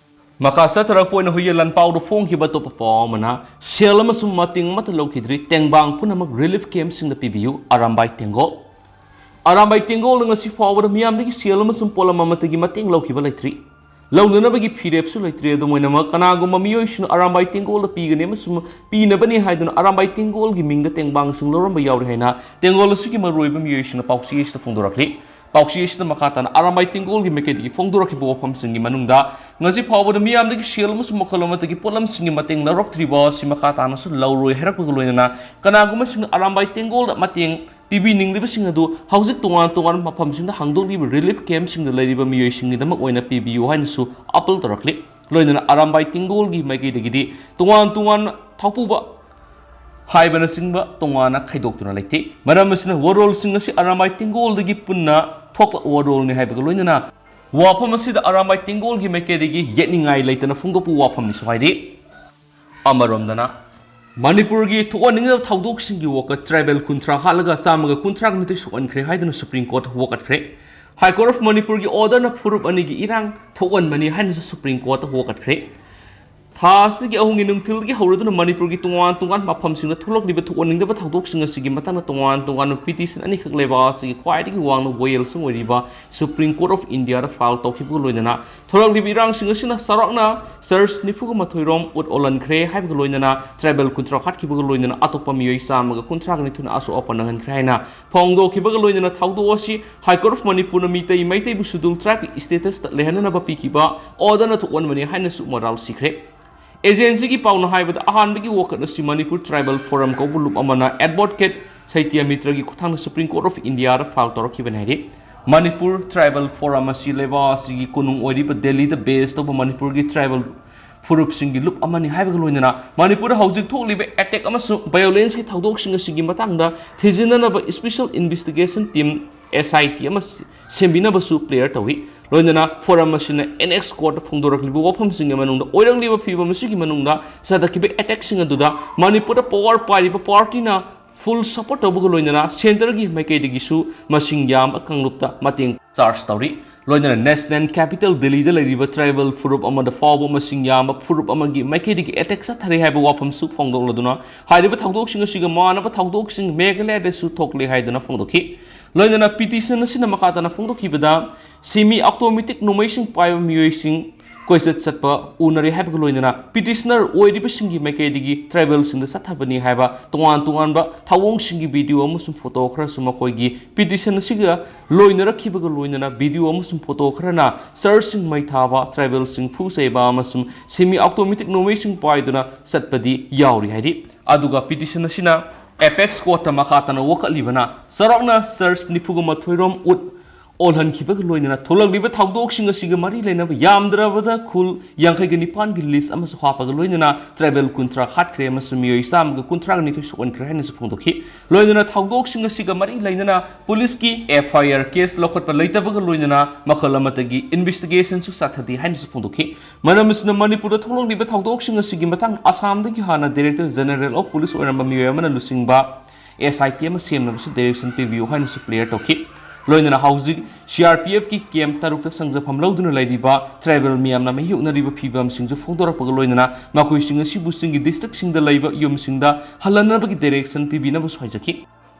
ꯃꯈꯥ ꯆꯠꯊꯔꯛꯄ ꯑꯣꯏꯅ ꯍꯨꯏꯌꯦꯟ ꯂꯥꯟꯄꯥꯎꯗ ꯐꯣꯡꯈꯤꯕ ꯑꯇꯣꯞꯄ ꯄꯥꯎ ꯑꯃꯅ, ꯁꯦꯜ ꯑꯃꯁꯨꯡ ꯃꯇꯦꯡ ꯑꯃꯠꯇ ꯂꯧꯈꯤꯗ꯭ꯔꯤ, ꯇꯦꯡꯕꯥꯡ ꯄꯨꯝꯅꯃꯛ relief campꯁꯤꯡꯗ ꯄꯤꯕꯤꯌꯨ, ꯑꯔꯥꯝꯕꯥꯏ ꯇꯦꯡꯒꯣꯜ꯫ ꯑꯔꯥꯝꯕꯥꯏ ꯇꯦꯡꯒꯣꯜꯗ ꯉꯁꯤ ꯐꯥꯎꯕꯗ ꯃꯤꯌꯥꯝꯗꯒꯤ ꯁꯦꯜ ꯑꯃꯁꯨꯡ ꯄꯣꯠꯂꯝ ꯑꯃꯠꯇꯒꯤ ꯃꯇꯦꯡ ꯂꯧꯈꯤꯕ ꯂꯩꯇ꯭ꯔꯤ꯫ ꯂꯧꯅꯅꯕꯒꯤ ꯐꯤꯔꯦꯞꯁꯨ ꯂꯩꯇ꯭ꯔꯤ꯫ ꯑꯗꯨꯝ ꯑꯣꯏꯅꯃꯛ, ꯀꯅꯥꯒꯨꯝꯕ ꯃꯤꯑꯣꯏꯁꯤꯡꯅ ꯑꯔꯥꯝꯕꯥꯏ ꯇꯦꯡꯒꯣꯜꯗ ꯄꯤꯒꯅꯤ ꯑꯃꯁꯨꯡ ꯄꯤꯅꯕꯅꯤ ꯍꯥꯏꯗꯨꯅ ꯑꯔꯥꯝꯕꯥꯏ ꯇꯦꯡꯒꯣꯜꯒꯤ ꯃꯤꯡꯗ ꯇꯦꯡꯕꯥꯡꯁꯤꯡ ꯂꯧꯔꯝꯕ ꯌꯥꯎꯔꯤ ꯍꯥꯏꯅ ꯇꯦꯡꯒꯣꯜ ꯑꯁꯤꯒꯤ ꯃꯔꯨꯑꯣꯏꯕ ꯃꯤꯑꯣꯏꯁꯤꯡꯅ ꯄꯥꯎꯆꯦ ꯑꯁꯤꯗ ꯐꯣꯡꯗꯣꯔꯛꯂꯤ꯫ ꯄꯥꯎꯆꯦ ꯑꯁꯤꯗ ꯃꯈꯥ ꯇꯥꯅ ꯑꯔꯥꯝꯕꯥꯏ ꯇꯦꯡꯒꯣꯜꯒꯤ ꯃꯥꯏꯀꯩꯗꯒꯤ ꯐꯣꯡꯗꯣꯔꯛꯈꯤꯕ ꯋꯥꯐꯝꯁꯤꯡꯒꯤ ꯃꯅꯨꯡꯗ ꯉꯁꯤ ꯐꯥꯎꯕꯗ ꯃꯤꯌꯥꯝꯗꯒꯤ ꯁꯦꯜ ꯑꯃꯁꯨꯡ ꯃꯈꯜ ꯑꯃꯠꯇꯒꯤ ꯄꯣꯠꯂꯝꯁꯤꯡꯒꯤ ꯃꯇꯦꯡ ꯂꯧꯔꯛꯇ꯭ꯔꯤꯕ ꯑꯁꯤ ꯃꯈꯥ ꯇꯥꯅꯁꯨ ꯂꯧꯔꯣꯏ ꯍꯥꯏꯔꯛꯄꯒ ꯂꯣꯏꯅꯅ, ꯀꯅꯥꯒꯨꯝꯕꯁꯤꯡꯅ ꯑꯔꯥꯝꯕꯥꯏ ꯇꯦꯡꯒꯣꯜꯗ ꯃꯇꯦꯡ ꯄꯤꯕꯤꯅꯤꯡꯂꯤꯕꯁꯤꯡ ꯑꯗꯨ ꯍꯧꯖꯤꯛ ꯇꯣꯉꯥꯟ ꯇꯣꯉꯥꯟꯕ ꯃꯐꯝꯁꯤꯡꯗ ꯍꯥꯡꯗꯣꯛꯂꯤꯕ relief campꯁꯤꯡꯗ ꯂꯩꯔꯤꯕ ꯃꯤꯑꯣꯏꯁꯤꯡꯒꯤꯗꯃꯛ ꯑꯣꯏꯅ ꯄꯤꯕꯤꯌꯨ ꯍꯥꯏꯅꯁꯨ appeal ꯇꯧꯔꯛꯂꯤ꯫ ꯂꯣꯏꯅꯅ ꯑꯔꯥꯝꯕꯥꯏ ꯇꯦꯡꯒꯣꯜꯒꯤ ꯃꯥꯏꯀꯩꯗꯒꯤꯗꯤ ꯇꯣꯉꯥꯟ ꯇꯣꯉꯥꯟꯅ ꯊꯧꯄꯨꯕ ꯍꯥꯏꯕꯅꯆꯤꯡꯕ ꯇꯣꯉꯥꯟꯅ ꯈꯥꯏꯗꯣꯛꯇꯨꯅ ꯂꯩꯇꯦ꯫ ꯃꯔꯝ ꯑꯁꯤꯅ ꯋꯥꯔꯣꯜꯁꯤꯡ ꯑꯁꯤ ꯑꯔꯥꯝꯕꯥꯏ ꯇꯦꯡꯒꯣꯜꯗꯒꯤ ꯄꯨꯟꯅ ꯊꯣꯛꯄ ꯋꯥꯔꯣꯜꯅꯤ ꯍꯥꯏꯕꯒ ꯂꯣꯏꯅꯅ ꯋꯥꯐꯝ ꯑꯁꯤꯗ ꯑꯔꯥꯝꯕꯥꯏ ꯇꯦꯡꯒꯣꯜꯒꯤ ꯃꯥꯏꯀꯩꯗꯒꯤ ꯌꯦꯠꯅꯤꯡꯉꯥꯏ ꯂꯩꯇꯅ ꯐꯣꯡꯗꯣꯛꯄ ꯋꯥꯐꯝꯅꯤꯁꯨ ꯍꯥꯏꯔꯤ꯫ ꯑꯃꯔꯣꯝꯗꯅ ꯃꯅꯤꯄꯨꯔꯒꯤ ꯊꯣꯛꯍꯟꯅꯤꯡꯗꯕ ꯊꯧꯗꯣꯛꯁꯤꯡꯒꯤ ꯋꯥꯀꯠ tribal ꯀꯨꯟꯊ꯭ꯔꯥ ꯍꯥꯠꯂꯒ ꯆꯥꯝꯃꯒ ꯀꯨꯟꯊ꯭ꯔꯥꯒ ꯅꯤꯊꯣꯏ ꯁꯣꯛꯍꯟꯈ꯭ꯔꯦ ꯍꯥꯏꯗꯨꯅ Supreme Court ꯋꯥꯀꯠꯈ꯭ꯔꯦ꯫ High Court of ꯃꯅꯤꯄꯨꯔꯒꯤ orderꯅ ꯐꯨꯔꯨꯞ ꯑꯅꯤꯒꯤ ꯏꯔꯥꯡ ꯊꯣꯛꯍꯟꯕꯅꯤ ꯍꯥꯏꯅꯁꯨ Supreme Court ꯋꯥꯀꯠꯈ꯭ꯔꯦ꯫ ꯊꯥ ꯑꯁꯤꯒꯤ ꯑꯍꯨꯝꯒꯤ ꯅꯨꯡꯊꯤꯜꯗꯒꯤ ꯍꯧꯔꯗꯨꯅ ꯃꯅꯤꯄꯨꯔꯒꯤ ꯇꯣꯉꯥꯟ ꯇꯣꯉꯥꯟꯕ ꯃꯐꯝꯁꯤꯡꯗ ꯊꯣꯛꯂꯛꯂꯤꯕ ꯊꯣꯛꯍꯟꯅꯤꯡꯗꯕ ꯊꯧꯗꯣꯛꯁꯤꯡ ꯑꯁꯤꯒꯤ ꯃꯇꯥꯡꯗ ꯇꯣꯉꯥꯟ ꯇꯣꯉꯥꯟꯕ ꯄꯤꯇꯤꯁꯟ ꯑꯅꯤꯈꯛ ꯂꯩꯕꯥꯛ ꯑꯁꯤꯒꯤ ꯈ꯭ꯋꯥꯏꯗꯒꯤ ꯋꯥꯡꯕ ꯋꯥꯌꯦꯜꯁꯪ ꯑꯣꯏꯔꯤꯕ Supreme Court of India ꯗ ꯐꯥꯏꯜ ꯇꯧꯈꯤꯕꯒ ꯂꯣꯏꯅꯅ ꯊꯣꯛꯂꯛꯂꯤꯕ ꯏꯔꯥꯡꯁꯤꯡ ꯑꯁꯤꯅ ꯆꯥꯎꯔꯥꯛꯅ ꯆꯔꯆ ꯅꯤꯐꯨꯒ ꯃꯥꯊꯣꯏ ꯔꯣꯝ ꯎꯠ ꯑꯣꯜꯍꯟꯈ꯭ꯔꯦ ꯍꯥꯏꯕꯒ ꯂꯣꯏꯅꯅ ꯇ꯭ꯔꯥꯏꯕꯦꯜ ꯀꯨꯟꯊ꯭ꯔꯥ ꯍꯥꯠꯈꯤꯕꯒ ꯂꯣꯏꯅꯅ ꯑꯇꯣꯞꯄ ꯃꯤꯑꯣꯏ ꯆꯥꯝꯃꯒ ꯀꯨꯟꯊ꯭ꯔꯥꯒ ꯅꯤꯊꯣꯏꯅ ꯑꯁꯣꯛ ꯑꯄꯟ ꯅꯪꯍꯟꯈ꯭ꯔꯦ ꯍꯥꯏꯅ ꯐꯣꯡꯗꯣꯛꯈꯤꯕꯒ ꯂꯣꯏꯅꯅ ꯊꯧꯗꯣꯛ ꯑꯁꯤ High Court of ꯃꯅꯤꯄꯨꯔꯅ ꯃꯤꯇꯩ ꯃꯩꯇꯩꯕꯨ Scheduled Tribe ꯀꯤ status ꯇ ꯂꯩꯍꯟꯅꯅꯕ ꯄꯤꯈꯤꯕ order ꯅ ꯊꯣꯛꯍꯟꯕꯅꯤ ꯍꯥꯏꯅꯁꯨ ꯃꯔꯥꯜ ꯁꯤꯈ꯭ꯔꯦ꯫ ꯑꯦꯖꯦꯟꯁꯤꯒꯤ ꯄꯥꯎꯅ ꯍꯥꯏꯕꯗ ꯑꯍꯥꯟꯕꯒꯤ ꯋꯥꯀꯠ ꯑꯁꯤ ꯃꯅꯤꯄꯨꯔ ꯇ꯭ꯔꯥꯏꯕꯦꯜ ꯐꯣꯔꯝ ꯀꯧꯕ ꯂꯨꯞ ꯑꯃꯅ ꯑꯦꯗꯚꯣꯀꯦꯠ ꯁꯩꯇ꯭ꯌꯥꯃꯤꯇ꯭ꯔꯒꯤ ꯈꯨꯠꯊꯥꯡꯗ Supreme Court of India ꯗ ꯐꯥꯏꯜ ꯇꯧꯔꯛꯈꯤꯕꯅꯤ ꯍꯥꯏꯔꯤ꯫ ꯃꯅꯤꯄꯨꯔ ꯇ꯭ꯔꯥꯏꯕꯦꯜ ꯐꯣꯔꯝ ꯑꯁꯤ ꯂꯩꯕꯥꯛ ꯑꯁꯤꯒꯤ ꯀꯣꯅꯨꯡ ꯑꯣꯏꯔꯤꯕ ꯗꯦꯜꯂꯤꯗ ꯕꯦꯁ ꯇꯧꯕ ꯃꯅꯤꯄꯨꯔꯒꯤ ꯇ꯭ꯔꯥꯏꯕꯦꯜ ꯐꯨꯔꯨꯞꯁꯤꯡꯒꯤ ꯂꯨꯞ ꯑꯃꯅꯤ ꯍꯥꯏꯕꯒ ꯂꯣꯏꯅꯅ ꯃꯅꯤꯄꯨꯔꯗ ꯍꯧꯖꯤꯛ ꯊꯣꯛꯂꯤꯕ ꯑꯦꯇꯦꯛ ꯑꯃꯁꯨꯡ ꯚꯥꯏꯑꯣꯂꯦꯟꯁꯀꯤ ꯊꯧꯗꯣꯛꯁꯤꯡ ꯑꯁꯤꯒꯤ ꯃꯇꯥꯡꯗ ꯊꯤꯖꯤꯟꯅꯅꯕ Special Investigation Team S I T ꯑꯃ ꯁꯦꯝꯕꯤꯅꯕꯁꯨ ꯄ꯭ꯔꯦꯌꯔ ꯇꯧꯏ꯫ ꯂꯣꯏꯅꯅ ꯐꯣꯔꯝ ꯑꯁꯤꯅ ꯑꯦꯅꯦꯛꯁ ꯀꯣꯔꯠꯇ ꯐꯣꯡꯗꯣꯔꯛꯂꯤꯕ ꯋꯥꯐꯝꯁꯤꯡꯒꯤ ꯃꯅꯨꯡꯗ ꯑꯣꯏꯔꯛꯂꯤꯕ ꯐꯤꯕꯝ ꯑꯁꯤꯒꯤ ꯃꯅꯨꯡꯗ ꯆꯠꯊꯈꯤꯕ ꯑꯦꯇꯦꯛꯁꯤꯡ ꯑꯗꯨꯗ ꯃꯅꯤꯄꯨꯔꯗ ꯄꯋꯥꯔ ꯄꯥꯏꯔꯤꯕ ꯄꯥꯔꯇꯤꯅ ꯐꯨꯜ ꯁꯄꯣꯔꯠ ꯇꯧꯕꯒ ꯂꯣꯏꯅꯅ ꯁꯦꯟꯇꯔꯒꯤ ꯃꯥꯏꯀꯩꯗꯒꯤꯁꯨ ꯃꯁꯤꯡ ꯌꯥꯝꯕ ꯀꯥꯡꯂꯨꯞꯇ ꯃꯇꯦꯡ ꯆꯥꯔꯖ ꯇꯧꯔꯤ꯫ ꯂꯣꯏꯅꯅ ꯅꯦꯁꯅꯦꯜ ꯀꯦꯄꯤꯇꯦꯜ ꯗꯦꯜꯂꯤꯗ ꯂꯩꯔꯤꯕ ꯇ꯭ꯔꯥꯏꯕꯦꯜ ꯐꯨꯔꯨꯞ ꯑꯃꯗ ꯐꯥꯎꯕ ꯃꯁꯤꯡ ꯌꯥꯝꯕ ꯐꯨꯔꯨꯞ ꯑꯃꯒꯤ ꯃꯥꯏꯀꯩꯗꯒꯤ ꯑꯦꯇꯦꯛ ꯆꯠꯊꯔꯦ ꯍꯥꯏꯕ ꯋꯥꯐꯝꯁꯨ ꯐꯣꯡꯗꯣꯛꯂꯗꯨꯅ ꯍꯥꯏꯔꯤꯕ ꯊꯧꯗꯣꯛꯁꯤꯡ ꯑꯁꯤꯒ ꯃꯥꯟꯅꯕ ꯊꯧꯗꯣꯛꯁꯤꯡ ꯃꯦꯘꯥꯂꯌꯗꯁꯨ ꯊꯣꯛꯂꯦ ꯍꯥꯏꯗꯨꯅ ꯐꯣꯡꯗꯣꯛꯈꯤ꯫ ꯂꯣꯏꯅꯅ ꯄꯤꯇꯤꯁꯟ ꯑꯁꯤꯅ ꯃꯈꯥ ꯇꯥꯅ ꯐꯣꯡꯗꯣꯛꯈꯤꯕꯗ ꯁꯤꯃꯤ ꯑꯣꯇꯣꯃꯦꯇꯤꯛ ꯅꯣꯡꯃꯩꯁꯤꯡ ꯄꯥꯏꯕ ꯃꯤꯑꯣꯏꯁꯤꯡ ꯀꯣꯏꯆꯠ ꯆꯠꯄ ꯎꯅꯔꯦ ꯍꯥꯏꯕꯒ ꯂꯣꯏꯅꯅ ꯄꯤꯇꯤꯁꯅꯔ ꯑꯣꯏꯔꯤꯕꯁꯤꯡꯒꯤ ꯃꯥꯏꯀꯩꯗꯒꯤ ꯇ꯭ꯔꯥꯏꯕꯦꯜꯁꯤꯡꯗ ꯆꯠꯊꯕꯅꯤ ꯍꯥꯏꯕ ꯇꯣꯉꯥꯟ ꯇꯣꯉꯥꯟꯕ ꯊꯧꯑꯣꯡꯁꯤꯡꯒꯤ ꯚꯤꯗꯤꯑꯣ ꯑꯃꯁꯨꯡ ꯐꯣꯇꯣ ꯈꯔꯁꯨ ꯃꯈꯣꯏꯒꯤ ꯄꯤꯇꯤꯁꯟ ꯑꯁꯤꯒ ꯂꯣꯏꯅꯔꯛꯈꯤꯕꯒ ꯂꯣꯏꯅꯅ ꯚꯤꯗꯤꯑꯣ ꯑꯃꯁꯨꯡ ꯐꯣꯇꯣ ꯈꯔꯅ ꯆꯔꯆꯁꯤꯡ ꯃꯩ ꯊꯥꯕ, ꯇ꯭ꯔꯥꯏꯕꯦꯜꯁꯤꯡ ꯐꯨ ꯆꯩꯕ ꯑꯃꯁꯨꯡ ꯁꯤꯃꯤ ꯑꯣꯇꯣꯃꯦꯇꯤꯛ ꯅꯣꯡꯃꯩꯁꯤꯡ ꯄꯥꯏꯗꯨꯅ ꯆꯠꯄꯗꯤ ꯌꯥꯎꯔꯤ ꯍꯥꯏꯔꯤ꯫ ꯑꯗꯨꯒ ꯄꯤꯇꯤꯁꯟ ꯑꯁꯤꯅ ꯑꯦꯄꯦꯛꯁ ꯀꯣꯔꯠꯇ ꯃꯈꯥ ꯇꯥꯅ ꯋꯥꯀꯠꯂꯤꯕꯅ ꯆꯥꯎꯔꯥꯛꯅ ꯆꯔꯆ ꯅꯤꯐꯨꯒ ꯃꯥꯊꯣꯏ ꯔꯣꯝ ꯎꯠ ꯑꯣꯜꯍꯟꯈꯤꯕꯒ ꯂꯣꯏꯅꯅ ꯊꯣꯛꯂꯛꯂꯤꯕ ꯊꯧꯗꯣꯛꯁꯤꯡ ꯑꯁꯤꯒ ꯃꯔꯤ ꯂꯩꯅꯕ ꯌꯥꯝꯗ꯭ꯔꯕꯗ ꯈꯨꯜ ꯌꯥꯡꯈꯩꯒ ꯅꯤꯄꯥꯟꯒꯤ ꯂꯤꯁ ꯑꯃꯁꯨ ꯍꯥꯞꯄꯒ ꯂꯣꯏꯅꯅ ꯇ꯭ꯔꯥꯏꯕꯦꯜ ꯀꯨꯟꯊ꯭ꯔꯥ ꯍꯥꯠꯈ꯭ꯔꯦ ꯑꯃꯁꯨꯡ ꯃꯤꯑꯣꯏ ꯆꯥꯝꯃꯒ ꯀꯨꯟꯊ꯭ꯔꯥꯒ ꯅꯤꯊꯣꯏ ꯁꯣꯛꯍꯟꯈ꯭ꯔꯦ ꯍꯥꯏꯅꯁꯨ ꯐꯣꯡꯗꯣꯛꯈꯤ꯫ ꯂꯣꯏꯅꯅ ꯊꯧꯗꯣꯛꯁꯤꯡ ꯑꯁꯤꯒ ꯃꯔꯤ ꯂꯩꯅꯅ ꯄꯨꯂꯤꯁꯀꯤ F I R ꯀꯦꯁ ꯂꯧꯈꯠꯄ ꯂꯩꯇꯕꯒ ꯂꯣꯏꯅꯅ ꯃꯈꯜ ꯑꯃꯠꯇꯒꯤ ꯏꯟꯚꯦꯁꯇꯤꯒꯦꯁꯟꯁꯨ ꯆꯠꯊꯗꯦ ꯍꯥꯏꯅꯁꯨ ꯐꯣꯡꯗꯣꯛꯈꯤ꯫ ꯃꯔꯝ ꯑꯁꯤꯅ ꯃꯅꯤꯄꯨꯔꯗ ꯊꯣꯛꯂꯛꯂꯤꯕ ꯊꯧꯗꯣꯛꯁꯤꯡ ꯑꯁꯤꯒꯤ ꯃꯇꯥꯡꯗ ꯑꯁꯥꯝꯗꯒꯤ ꯍꯥꯟꯅ Director General of Police ꯑꯣꯏꯔꯝꯕ ꯃꯤꯑꯣꯏ ꯑꯃꯅ ꯂꯨꯆꯤꯡꯕ S I T ꯑꯃ ꯁꯦꯝꯅꯕꯁꯨ ꯗꯥꯏꯔꯦꯛꯁꯟ ꯄꯤꯕꯤꯌꯨ ꯍꯥꯏꯅꯁꯨ ꯄ꯭ꯔꯦꯌꯔ ꯇꯧꯈꯤ꯫ ꯂꯣꯏꯅꯅ ꯍꯧꯖꯤꯛ ꯁꯤ ꯑꯥꯔ ꯄꯤ ꯑꯦꯐꯀꯤ ꯀꯦꯝꯞ ꯇꯔꯨꯛꯇ ꯁꯪꯖꯐꯝ ꯂꯧꯗꯨꯅ ꯂꯩꯔꯤꯕ ꯇ꯭ꯔꯥꯏꯕꯦꯜ ꯃꯤꯌꯥꯝꯅ ꯃꯥꯌꯣꯛꯅꯔꯤꯕ ꯐꯤꯕꯝꯁꯤꯡꯁꯨ ꯐꯣꯡꯗꯣꯔꯛꯄꯒ ꯂꯣꯏꯅꯅ ꯃꯈꯣꯏꯁꯤꯡ ꯑꯁꯤꯕꯨ ꯆꯤꯡꯒꯤ ꯗꯤꯁꯇ꯭ꯔꯤꯛꯁꯤꯡꯗ ꯂꯩꯕ ꯌꯨꯝꯁꯤꯡꯗ ꯍꯜꯍꯟꯅꯕꯒꯤ ꯗꯥꯏꯔꯦꯛꯁꯟ ꯄꯤꯕꯤꯅꯕꯁꯨ ꯍꯥꯏꯖꯈꯤ꯫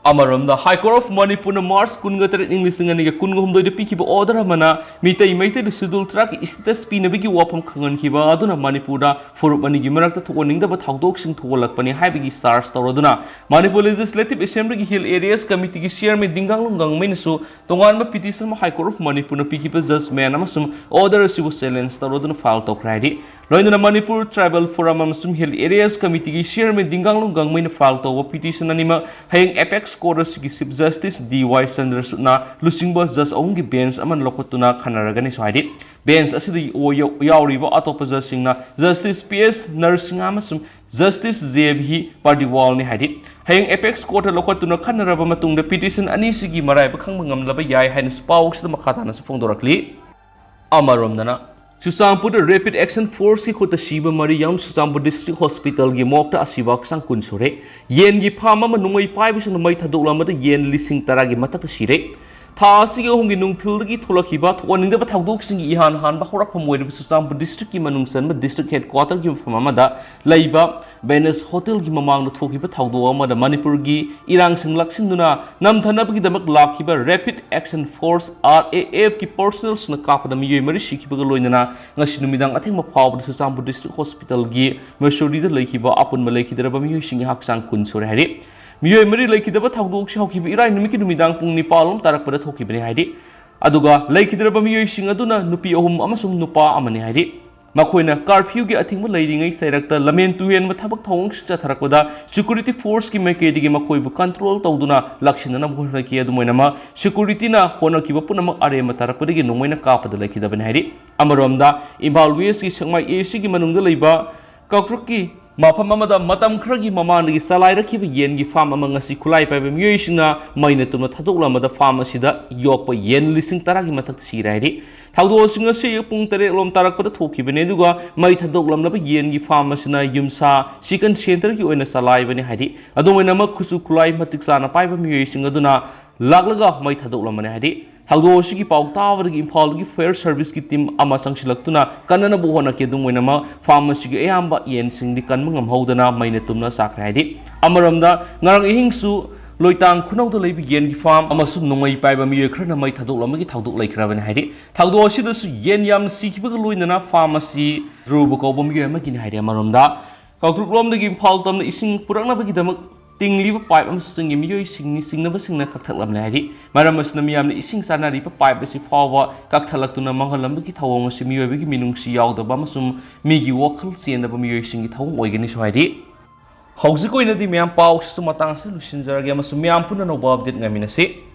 ꯑꯃꯔꯣꯝꯗ, ꯍꯥꯏ ꯀꯣꯔꯠ ꯑꯣꯐ ꯃꯅꯤꯄꯨꯔꯅ ꯃꯥꯔꯆ ꯀꯨꯟꯒ ꯇꯔꯦꯠ, ꯏꯪ ꯂꯤꯁꯤꯡ ꯑꯅꯤꯒ ꯀꯨꯟꯒ ꯍꯨꯝꯗꯣꯏꯗ ꯄꯤꯈꯤꯕ ꯑꯣꯔꯗꯔ ꯑꯃꯅ ꯃꯤꯇꯩ ꯃꯩꯇꯩꯗ ꯁꯦꯗꯨꯜ ꯇꯔꯥꯒꯤ ꯏꯁꯇꯦꯇꯁ ꯄꯤꯅꯕꯒꯤ ꯋꯥꯐꯝ ꯈꯪꯍꯟꯈꯤꯕ ꯑꯗꯨꯅ ꯃꯅꯤꯄꯨꯔꯗ ꯐꯨꯔꯨꯞ ꯑꯅꯤꯒꯤ ꯃꯔꯛꯇ ꯊꯣꯛꯍꯟꯅꯤꯡꯗꯕ ꯊꯧꯗꯣꯛꯁꯤꯡ ꯊꯣꯛꯍꯜꯂꯛꯄꯅꯤ ꯍꯥꯏꯕꯒꯤ ꯆꯥꯔꯖ ꯇꯧꯔꯗꯨꯅ ꯃꯅꯤꯄꯨꯔ ꯂꯦꯖꯤꯁꯂꯦꯇꯤꯚ ꯑꯦꯁꯦꯝꯕ꯭ꯂꯤꯒꯤ ꯍꯤꯜ ꯑꯦꯔꯤꯌꯥꯁ ꯀꯃꯤꯇꯤꯒꯤ ꯆꯤꯌꯔꯃꯦꯟ ꯗꯤꯡꯒꯥꯡꯂꯨꯡ ꯒꯥꯡꯃꯩꯅꯁꯨ ꯇꯣꯉꯥꯟꯕ ꯄꯤꯇꯤꯁꯟ ꯑꯃ ꯍꯥꯏ ꯀꯣꯔꯠ ꯑꯣꯐ ꯃꯅꯤꯄꯨꯔꯅ ꯄꯤꯈꯤꯕ ꯖꯖꯃꯦꯟ ꯑꯃꯁꯨꯡ ꯑꯣꯔꯗꯔ ꯑꯁꯤꯕꯨ ꯆꯦꯂꯦꯟꯖ ꯇꯧꯔꯗꯨꯅ ꯐꯥꯏꯜ ꯇꯧꯈ꯭ꯔꯦ ꯍꯥꯏꯔꯤ꯫ ꯂꯣꯏꯅꯅ ꯃꯅꯤꯄꯨꯔ ꯇ꯭ꯔꯥꯏꯕꯦꯜ ꯐꯣꯔꯝ ꯑꯃꯁꯨꯡ ꯍꯤꯜ ꯑꯦꯔꯤꯌꯥꯁ ꯀꯃꯤꯇꯤꯒꯤ ꯆꯤꯌꯔꯃꯦꯟ ꯗꯤꯡꯒꯥꯡꯂꯨꯡ ꯒꯥꯡꯃꯩꯅ ꯐꯥꯏꯜ ꯇꯧꯕ ꯄꯤꯇꯤꯁꯟ ꯑꯅꯤꯃꯛ ꯍꯌꯦꯡ ꯑꯦꯄꯦꯛꯁ ꯀꯣꯔꯠ ꯑꯁꯤꯒꯤ ꯆꯤꯐ ꯖꯁꯇꯤꯁ ꯗꯤ ꯋꯥꯏ ꯆꯟꯗ꯭ꯔꯆꯨꯗꯅ ꯂꯨꯆꯤꯡꯕ ꯖꯖ ꯑꯍꯨꯝꯒꯤ ꯕꯦꯟꯆ ꯑꯃꯅ ꯂꯧꯈꯠꯇꯨꯅ ꯈꯟꯅꯔꯒꯅꯤꯁꯨ ꯍꯥꯏꯔꯤ꯫ ꯕꯦꯟꯆ ꯑꯁꯤꯗ ꯌꯥꯎꯔꯤꯕ ꯑꯇꯣꯞꯄ ꯖꯖꯁꯤꯡꯅ ꯖꯁꯇꯤꯁ ꯄꯤ ꯑꯦꯁ ꯅꯔꯁꯤꯡꯍ ꯑꯃꯁꯨꯡ ꯖꯁꯇꯤꯁ ꯖꯦ ꯚꯤ ꯄꯥꯔꯗꯤꯋꯥꯜꯅꯤ ꯍꯥꯏꯔꯤ꯫ ꯍꯌꯦꯡ ꯑꯦꯄꯦꯛꯁ ꯀꯣꯔꯠꯇ ꯂꯧꯈꯠꯇꯨꯅ ꯈꯟꯅꯔꯕ ꯃꯇꯨꯡꯗ ꯄꯤꯇꯤꯁꯟ ꯑꯅꯤꯁꯤꯒꯤ ꯃꯔꯥꯏꯕꯛ ꯈꯪꯕ ꯉꯝꯂꯕ ꯌꯥꯏ ꯍꯥꯏꯅꯁꯨ ꯄꯥꯎꯁꯤꯗ ꯃꯈꯥ ꯇꯥꯅꯁꯨ ꯐꯣꯡꯗꯣꯔꯛꯂꯤ꯫ ꯑꯃꯔꯣꯝꯗꯅ, ꯆꯨꯔꯆꯥꯟꯄꯨꯔꯗ ꯔꯦꯄꯤꯗ ꯑꯦꯛꯁꯟ ꯐꯣꯔꯁꯀꯤ ꯈꯨꯠꯇ ꯁꯤꯕ ꯃꯔꯤ ꯌꯥꯎꯅ ꯆꯨꯔꯆꯥꯟꯄꯨꯔ ꯗꯤꯁꯇ꯭ꯔꯤꯛ ꯍꯣꯁꯄꯤꯇꯥꯜꯒꯤ ꯃꯣꯔꯒꯇ ꯑꯁꯤꯕ ꯍꯛꯆꯥꯡ ꯀꯨꯟ ꯁꯨꯔꯦ꯫ ꯌꯦꯟꯒꯤ ꯐꯥꯔꯝ ꯑꯃ ꯅꯣꯡꯃꯩ ꯄꯥꯏꯕꯁꯤꯡꯅ ꯃꯩ ꯊꯥꯗꯣꯛꯂꯝꯕꯗ ꯌꯦꯟ ꯂꯤꯁꯤꯡ ꯇꯔꯥꯒꯤ ꯃꯊꯛꯇ ꯁꯤꯔꯦ꯫ ꯊꯥ ꯑꯁꯤꯒꯤ ꯑꯍꯨꯝꯒꯤ ꯅꯨꯡꯊꯤꯜꯗꯒꯤ ꯊꯣꯛꯂꯛꯈꯤꯕ ꯊꯣꯛꯍꯟꯅꯤꯡꯗꯕ ꯊꯧꯗꯣꯛꯁꯤꯡꯒꯤ ꯏꯍꯥꯟ ꯍꯥꯟꯕ ꯍꯧꯔꯛꯐꯝ ꯑꯣꯏꯔꯤꯕ ꯆꯨꯔꯆꯥꯟꯄꯨꯔ ꯗꯤꯁꯇ꯭ꯔꯤꯛꯀꯤ ꯃꯅꯨꯡ ꯆꯟꯕ ꯗꯤꯁꯇ꯭ꯔꯤꯛ ꯍꯦꯗꯀ꯭ꯋꯥꯇꯔꯒꯤ ꯃꯐꯝ ꯑꯃꯗ ꯂꯩꯕ ꯕꯦꯅꯁ ꯍꯣꯇꯦꯜꯒꯤ ꯃꯃꯥꯡꯗ ꯊꯣꯛꯈꯤꯕ ꯊꯧꯗꯣꯛ ꯑꯃꯗ ꯃꯅꯤꯄꯨꯔꯒꯤ ꯏꯔꯥꯡꯁꯤꯡ ꯂꯥꯛꯁꯤꯟꯗꯨꯅ ꯅꯝꯊꯅꯕꯒꯤꯗꯃꯛ ꯂꯥꯛꯈꯤꯕ ꯔꯦꯄꯤꯗ ꯑꯦꯛꯁꯟ ꯐꯣꯔꯁ, ꯑꯥꯔ ꯑꯦ ꯑꯦꯐꯀꯤ ꯄꯔꯁꯣꯅꯦꯜꯁꯤꯡꯅ ꯀꯥꯞꯄꯗ ꯃꯤꯑꯣꯏ ꯃꯔꯤ ꯁꯤꯈꯤꯕꯒ ꯂꯣꯏꯅꯅ ꯉꯁꯤ ꯅꯨꯃꯤꯗꯥꯡ ꯑꯊꯦꯡꯕ ꯐꯥꯎꯕꯗ ꯆꯨꯔꯆꯥꯟꯄꯨꯔ ꯗꯤꯁꯇ꯭ꯔꯤꯛ ꯍꯣꯁꯄꯤꯇꯥꯜꯒꯤ ꯃꯣꯔꯆꯨꯔꯤꯗ ꯂꯩꯈꯤꯕ ꯑꯄꯨꯟꯕ ꯂꯩꯈꯤꯗ꯭ꯔꯕ ꯃꯤꯑꯣꯏꯁꯤꯡꯒꯤ ꯍꯛꯆꯥꯡ ꯀꯨꯟ ꯁꯨꯔꯦ ꯍꯥꯏꯔꯤ꯫ ꯃꯤꯑꯣꯏ ꯃꯔꯤ ꯂꯩꯈꯤꯗꯕ ꯊꯧꯗꯣꯛꯁꯤ ꯍꯧꯈꯤꯕ ꯏꯔꯥꯏ ꯅꯨꯃꯤꯠꯀꯤ ꯅꯨꯃꯤꯗꯥꯡ ꯄꯨꯡ ꯅꯤꯄꯥꯜ ꯂꯣꯝ ꯇꯥꯔꯛꯄꯗ ꯊꯣꯛꯈꯤꯕꯅꯤ ꯍꯥꯏꯔꯤ꯫ ꯑꯗꯨꯒ ꯂꯩꯈꯤꯗ꯭ꯔꯕ ꯃꯤꯑꯣꯏꯁꯤꯡ ꯑꯗꯨꯅ ꯅꯨꯄꯤ ꯑꯍꯨꯝ ꯑꯃꯁꯨꯡ ꯅꯨꯄꯥ ꯑꯃꯅꯤ ꯍꯥꯏꯔꯤ꯫ ꯃꯈꯣꯏꯅ ꯀꯥꯔꯐ꯭ꯌꯨꯒꯤ ꯑꯊꯤꯡꯕ ꯂꯩꯔꯤꯉꯩ ꯆꯩꯔꯛꯇ ꯂꯝꯍꯦꯟ ꯇꯨꯍꯦꯟꯕ ꯊꯕꯛ ꯊꯧꯑꯣꯡꯁꯤꯡ ꯆꯠꯊꯔꯛꯄꯗ ꯁꯦꯀ꯭ꯌꯨꯔꯤꯇꯤ ꯐꯣꯔꯁꯀꯤ ꯃꯥꯏꯀꯩꯗꯒꯤ ꯃꯈꯣꯏꯕꯨ ꯀꯟꯇ꯭ꯔꯣꯜ ꯇꯧꯗꯨꯅ ꯂꯥꯛꯁꯤꯟꯅꯅꯕ ꯍꯣꯠꯅꯈꯤ꯫ ꯑꯗꯨꯝ ꯑꯣꯏꯅꯃꯛ, ꯁꯦꯀ꯭ꯌꯨꯔꯤꯇꯤꯅ ꯍꯣꯠꯅꯈꯤꯕ ꯄꯨꯝꯅꯃꯛ ꯑꯔꯦꯝꯕ ꯇꯥꯔꯛꯄꯗꯒꯤ ꯅꯣꯡꯃꯩꯅ ꯀꯥꯞꯄꯗ ꯂꯩꯈꯤꯗꯕꯅꯤ ꯍꯥꯏꯔꯤ꯫ ꯑꯃꯔꯣꯝꯗ, ꯏꯝꯐꯥꯜ ꯋꯦꯁꯀꯤ ꯁꯦꯛꯃꯥꯏ ꯑꯦ ꯁꯤꯒꯤ ꯃꯅꯨꯡꯗ ꯂꯩꯕ ꯀꯥꯡꯄꯣꯛꯄꯤ ꯃꯐꯝ ꯑꯃꯗ ꯃꯇꯝ ꯈꯔꯒꯤ ꯃꯃꯥꯡꯗꯒꯤ ꯆꯂꯥꯏꯔꯛꯈꯤꯕ ꯌꯦꯟꯒꯤ ꯐꯥꯔꯝ ꯑꯃ ꯉꯁꯤ ꯈꯨꯠꯂꯥꯏ ꯄꯥꯏꯕ ꯃꯤꯑꯣꯏꯁꯤꯡꯅ ꯃꯩꯅ ꯇꯨꯝꯅ ꯊꯥꯗꯣꯛꯂꯝꯕꯗ ꯐꯥꯔꯝ ꯑꯁꯤꯗ ꯌꯣꯛꯄ ꯌꯦꯟ ꯂꯤꯁꯤꯡ ꯇꯔꯥꯒꯤ ꯃꯊꯛꯇ ꯁꯤꯔꯦ ꯍꯥꯏꯔꯤ꯫ ꯊꯧꯗꯣꯛ ꯑꯁꯤ ꯉꯁꯤ ꯑꯌꯨꯛ ꯄꯨꯡ ꯇꯔꯦꯠ ꯂꯣꯝ ꯇꯥꯔꯛꯄꯗ ꯊꯣꯛꯈꯤꯕꯅꯤ, ꯑꯗꯨꯒ ꯃꯩ ꯊꯥꯗꯣꯛꯂꯝꯂꯕ ꯌꯦꯟꯒꯤ ꯐꯥꯔꯝ ꯑꯁꯤꯅ ꯌꯨꯝꯁꯥ ꯆꯤꯀꯟ ꯁꯦꯟꯇꯔꯒꯤ ꯑꯣꯏꯅ ꯆꯂꯥꯏꯕꯅꯤ ꯍꯥꯏꯔꯤ꯫ ꯑꯗꯨꯝ ꯑꯣꯏꯅꯃꯛ, ꯈꯨꯠꯁꯨ ꯈꯨꯠꯂꯥꯏ ꯃꯇꯤꯛ ꯆꯥꯅ ꯄꯥꯏꯕ ꯃꯤꯑꯣꯏꯁꯤꯡ ꯑꯗꯨꯅ ꯂꯥꯛꯂꯒ ꯃꯩ ꯊꯥꯗꯣꯛꯂꯝꯕꯅꯤ꯫ ꯍꯥꯏꯗꯤ ꯊꯧꯗꯣꯛ ꯑꯁꯤꯒꯤ ꯄꯥꯎ ꯇꯥꯕꯗꯒꯤ ꯏꯝꯐꯥꯜꯒꯤ ꯐꯥꯌꯔ ꯁꯔꯚꯤꯁꯀꯤ ꯇꯤꯝ ꯑꯃ ꯆꯪꯁꯤꯜꯂꯛꯇꯨꯅ ꯀꯟꯅꯅꯕ ꯍꯣꯠꯅꯈꯤ꯫ ꯑꯗꯨꯝ ꯑꯣꯏꯅꯃꯛ, ꯐꯥꯔꯝ ꯑꯁꯤꯒꯤ ꯑꯌꯥꯝꯕ ꯌꯦꯟꯁꯤꯡꯗꯤ ꯀꯟꯕ ꯉꯝꯍꯧꯗꯅ ꯃꯩꯅ ꯇꯨꯝꯅ ꯆꯥꯈ꯭ꯔꯦ꯫ ꯍꯥꯏꯗꯤ ꯑꯃꯔꯣꯝꯗ, ꯉꯔꯥꯡ ꯑꯍꯤꯡꯁꯨ ꯂꯣꯏꯇꯥꯡ ꯈꯨꯅꯧꯗ ꯂꯩꯕ ꯌꯦꯟꯒꯤ ꯐꯥꯔꯝ ꯑꯃꯁꯨ ꯅꯣꯡꯃꯩ ꯄꯥꯏꯕ ꯃꯤꯑꯣꯏ ꯈꯔꯅ ꯃꯩ ꯊꯥꯗꯣꯛꯂꯝꯕꯒꯤ ꯊꯧꯗꯣꯛ ꯂꯩꯈ꯭ꯔꯕꯅꯤ꯫ ꯍꯥꯏꯗꯤ ꯊꯧꯗꯣꯛ ꯑꯁꯤꯗꯁꯨ ꯌꯦꯟ ꯌꯥꯝꯅ ꯁꯤꯈꯤꯕꯒ ꯂꯣꯏꯅꯅ ꯐꯥꯔꯝ ꯑꯁꯤ ꯙ꯭ꯔꯨꯕ ꯀꯧꯕ ꯃꯤꯑꯣꯏ ꯑꯃꯒꯤꯅꯤ꯫ ꯍꯥꯏꯗꯤ ꯑꯃꯔꯣꯝꯗ, ꯀꯥꯡꯇ꯭ꯔꯨꯛꯂꯣꯝꯗꯒꯤ ꯏꯝꯐꯥꯜ ꯇꯝꯅ ꯏꯁꯤꯡ ꯄꯨꯔꯛꯅꯕꯒꯤꯗꯃꯛ ꯇꯤꯡꯂꯤꯕ ꯄꯥꯏꯞ ꯑꯃꯁꯨ ꯆꯤꯡꯉꯤ꯫ ꯃꯤꯑꯣꯏꯁꯤꯡꯅꯤ ꯆꯤꯡꯅꯕꯁꯤꯡꯅ ꯀꯛꯊꯠꯂꯝꯂꯦ꯫ ꯍꯥꯏꯗꯤ ꯃꯔꯝ ꯑꯁꯤꯅ ꯃꯤꯌꯥꯝꯅ ꯏꯁꯤꯡ ꯆꯥꯅꯔꯤꯕ ꯄꯥꯏꯞ ꯑꯁꯤ ꯐꯥꯎꯕ ꯀꯛꯊꯠꯂꯛꯇꯨꯅ ꯃꯥꯡꯍꯜꯂꯝꯕꯒꯤ ꯊꯧꯑꯣꯡ ꯑꯁꯤ ꯃꯤꯑꯣꯏꯕꯒꯤ ꯃꯤꯅꯨꯡꯁꯤ ꯌꯥꯎꯗꯕ ꯑꯃꯁꯨꯡ ꯃꯤꯒꯤ ꯋꯥꯈꯜ ꯆꯦꯟꯗꯕ ꯃꯤꯑꯣꯏꯁꯤꯡꯒꯤ ꯊꯧꯑꯣꯡ ꯑꯣꯏꯒꯅꯤꯁꯨ ꯍꯥꯏꯔꯤ꯫ ꯍꯧꯖꯤꯛ ꯑꯣꯏꯅꯗꯤ ꯃꯌꯥꯝ, ꯄꯥꯎꯁꯤꯁꯨ ꯃꯇꯥꯡ ꯑꯁꯤꯗ ꯂꯣꯏꯁꯤꯟꯖꯔꯒꯦ ꯑꯃꯁꯨꯡ ꯃꯌꯥꯝ ꯄꯨꯟꯅ ꯑꯅꯧꯕ ꯑꯞꯗꯦꯠ ꯉꯥꯏꯃꯤꯟꯅꯁꯤ꯫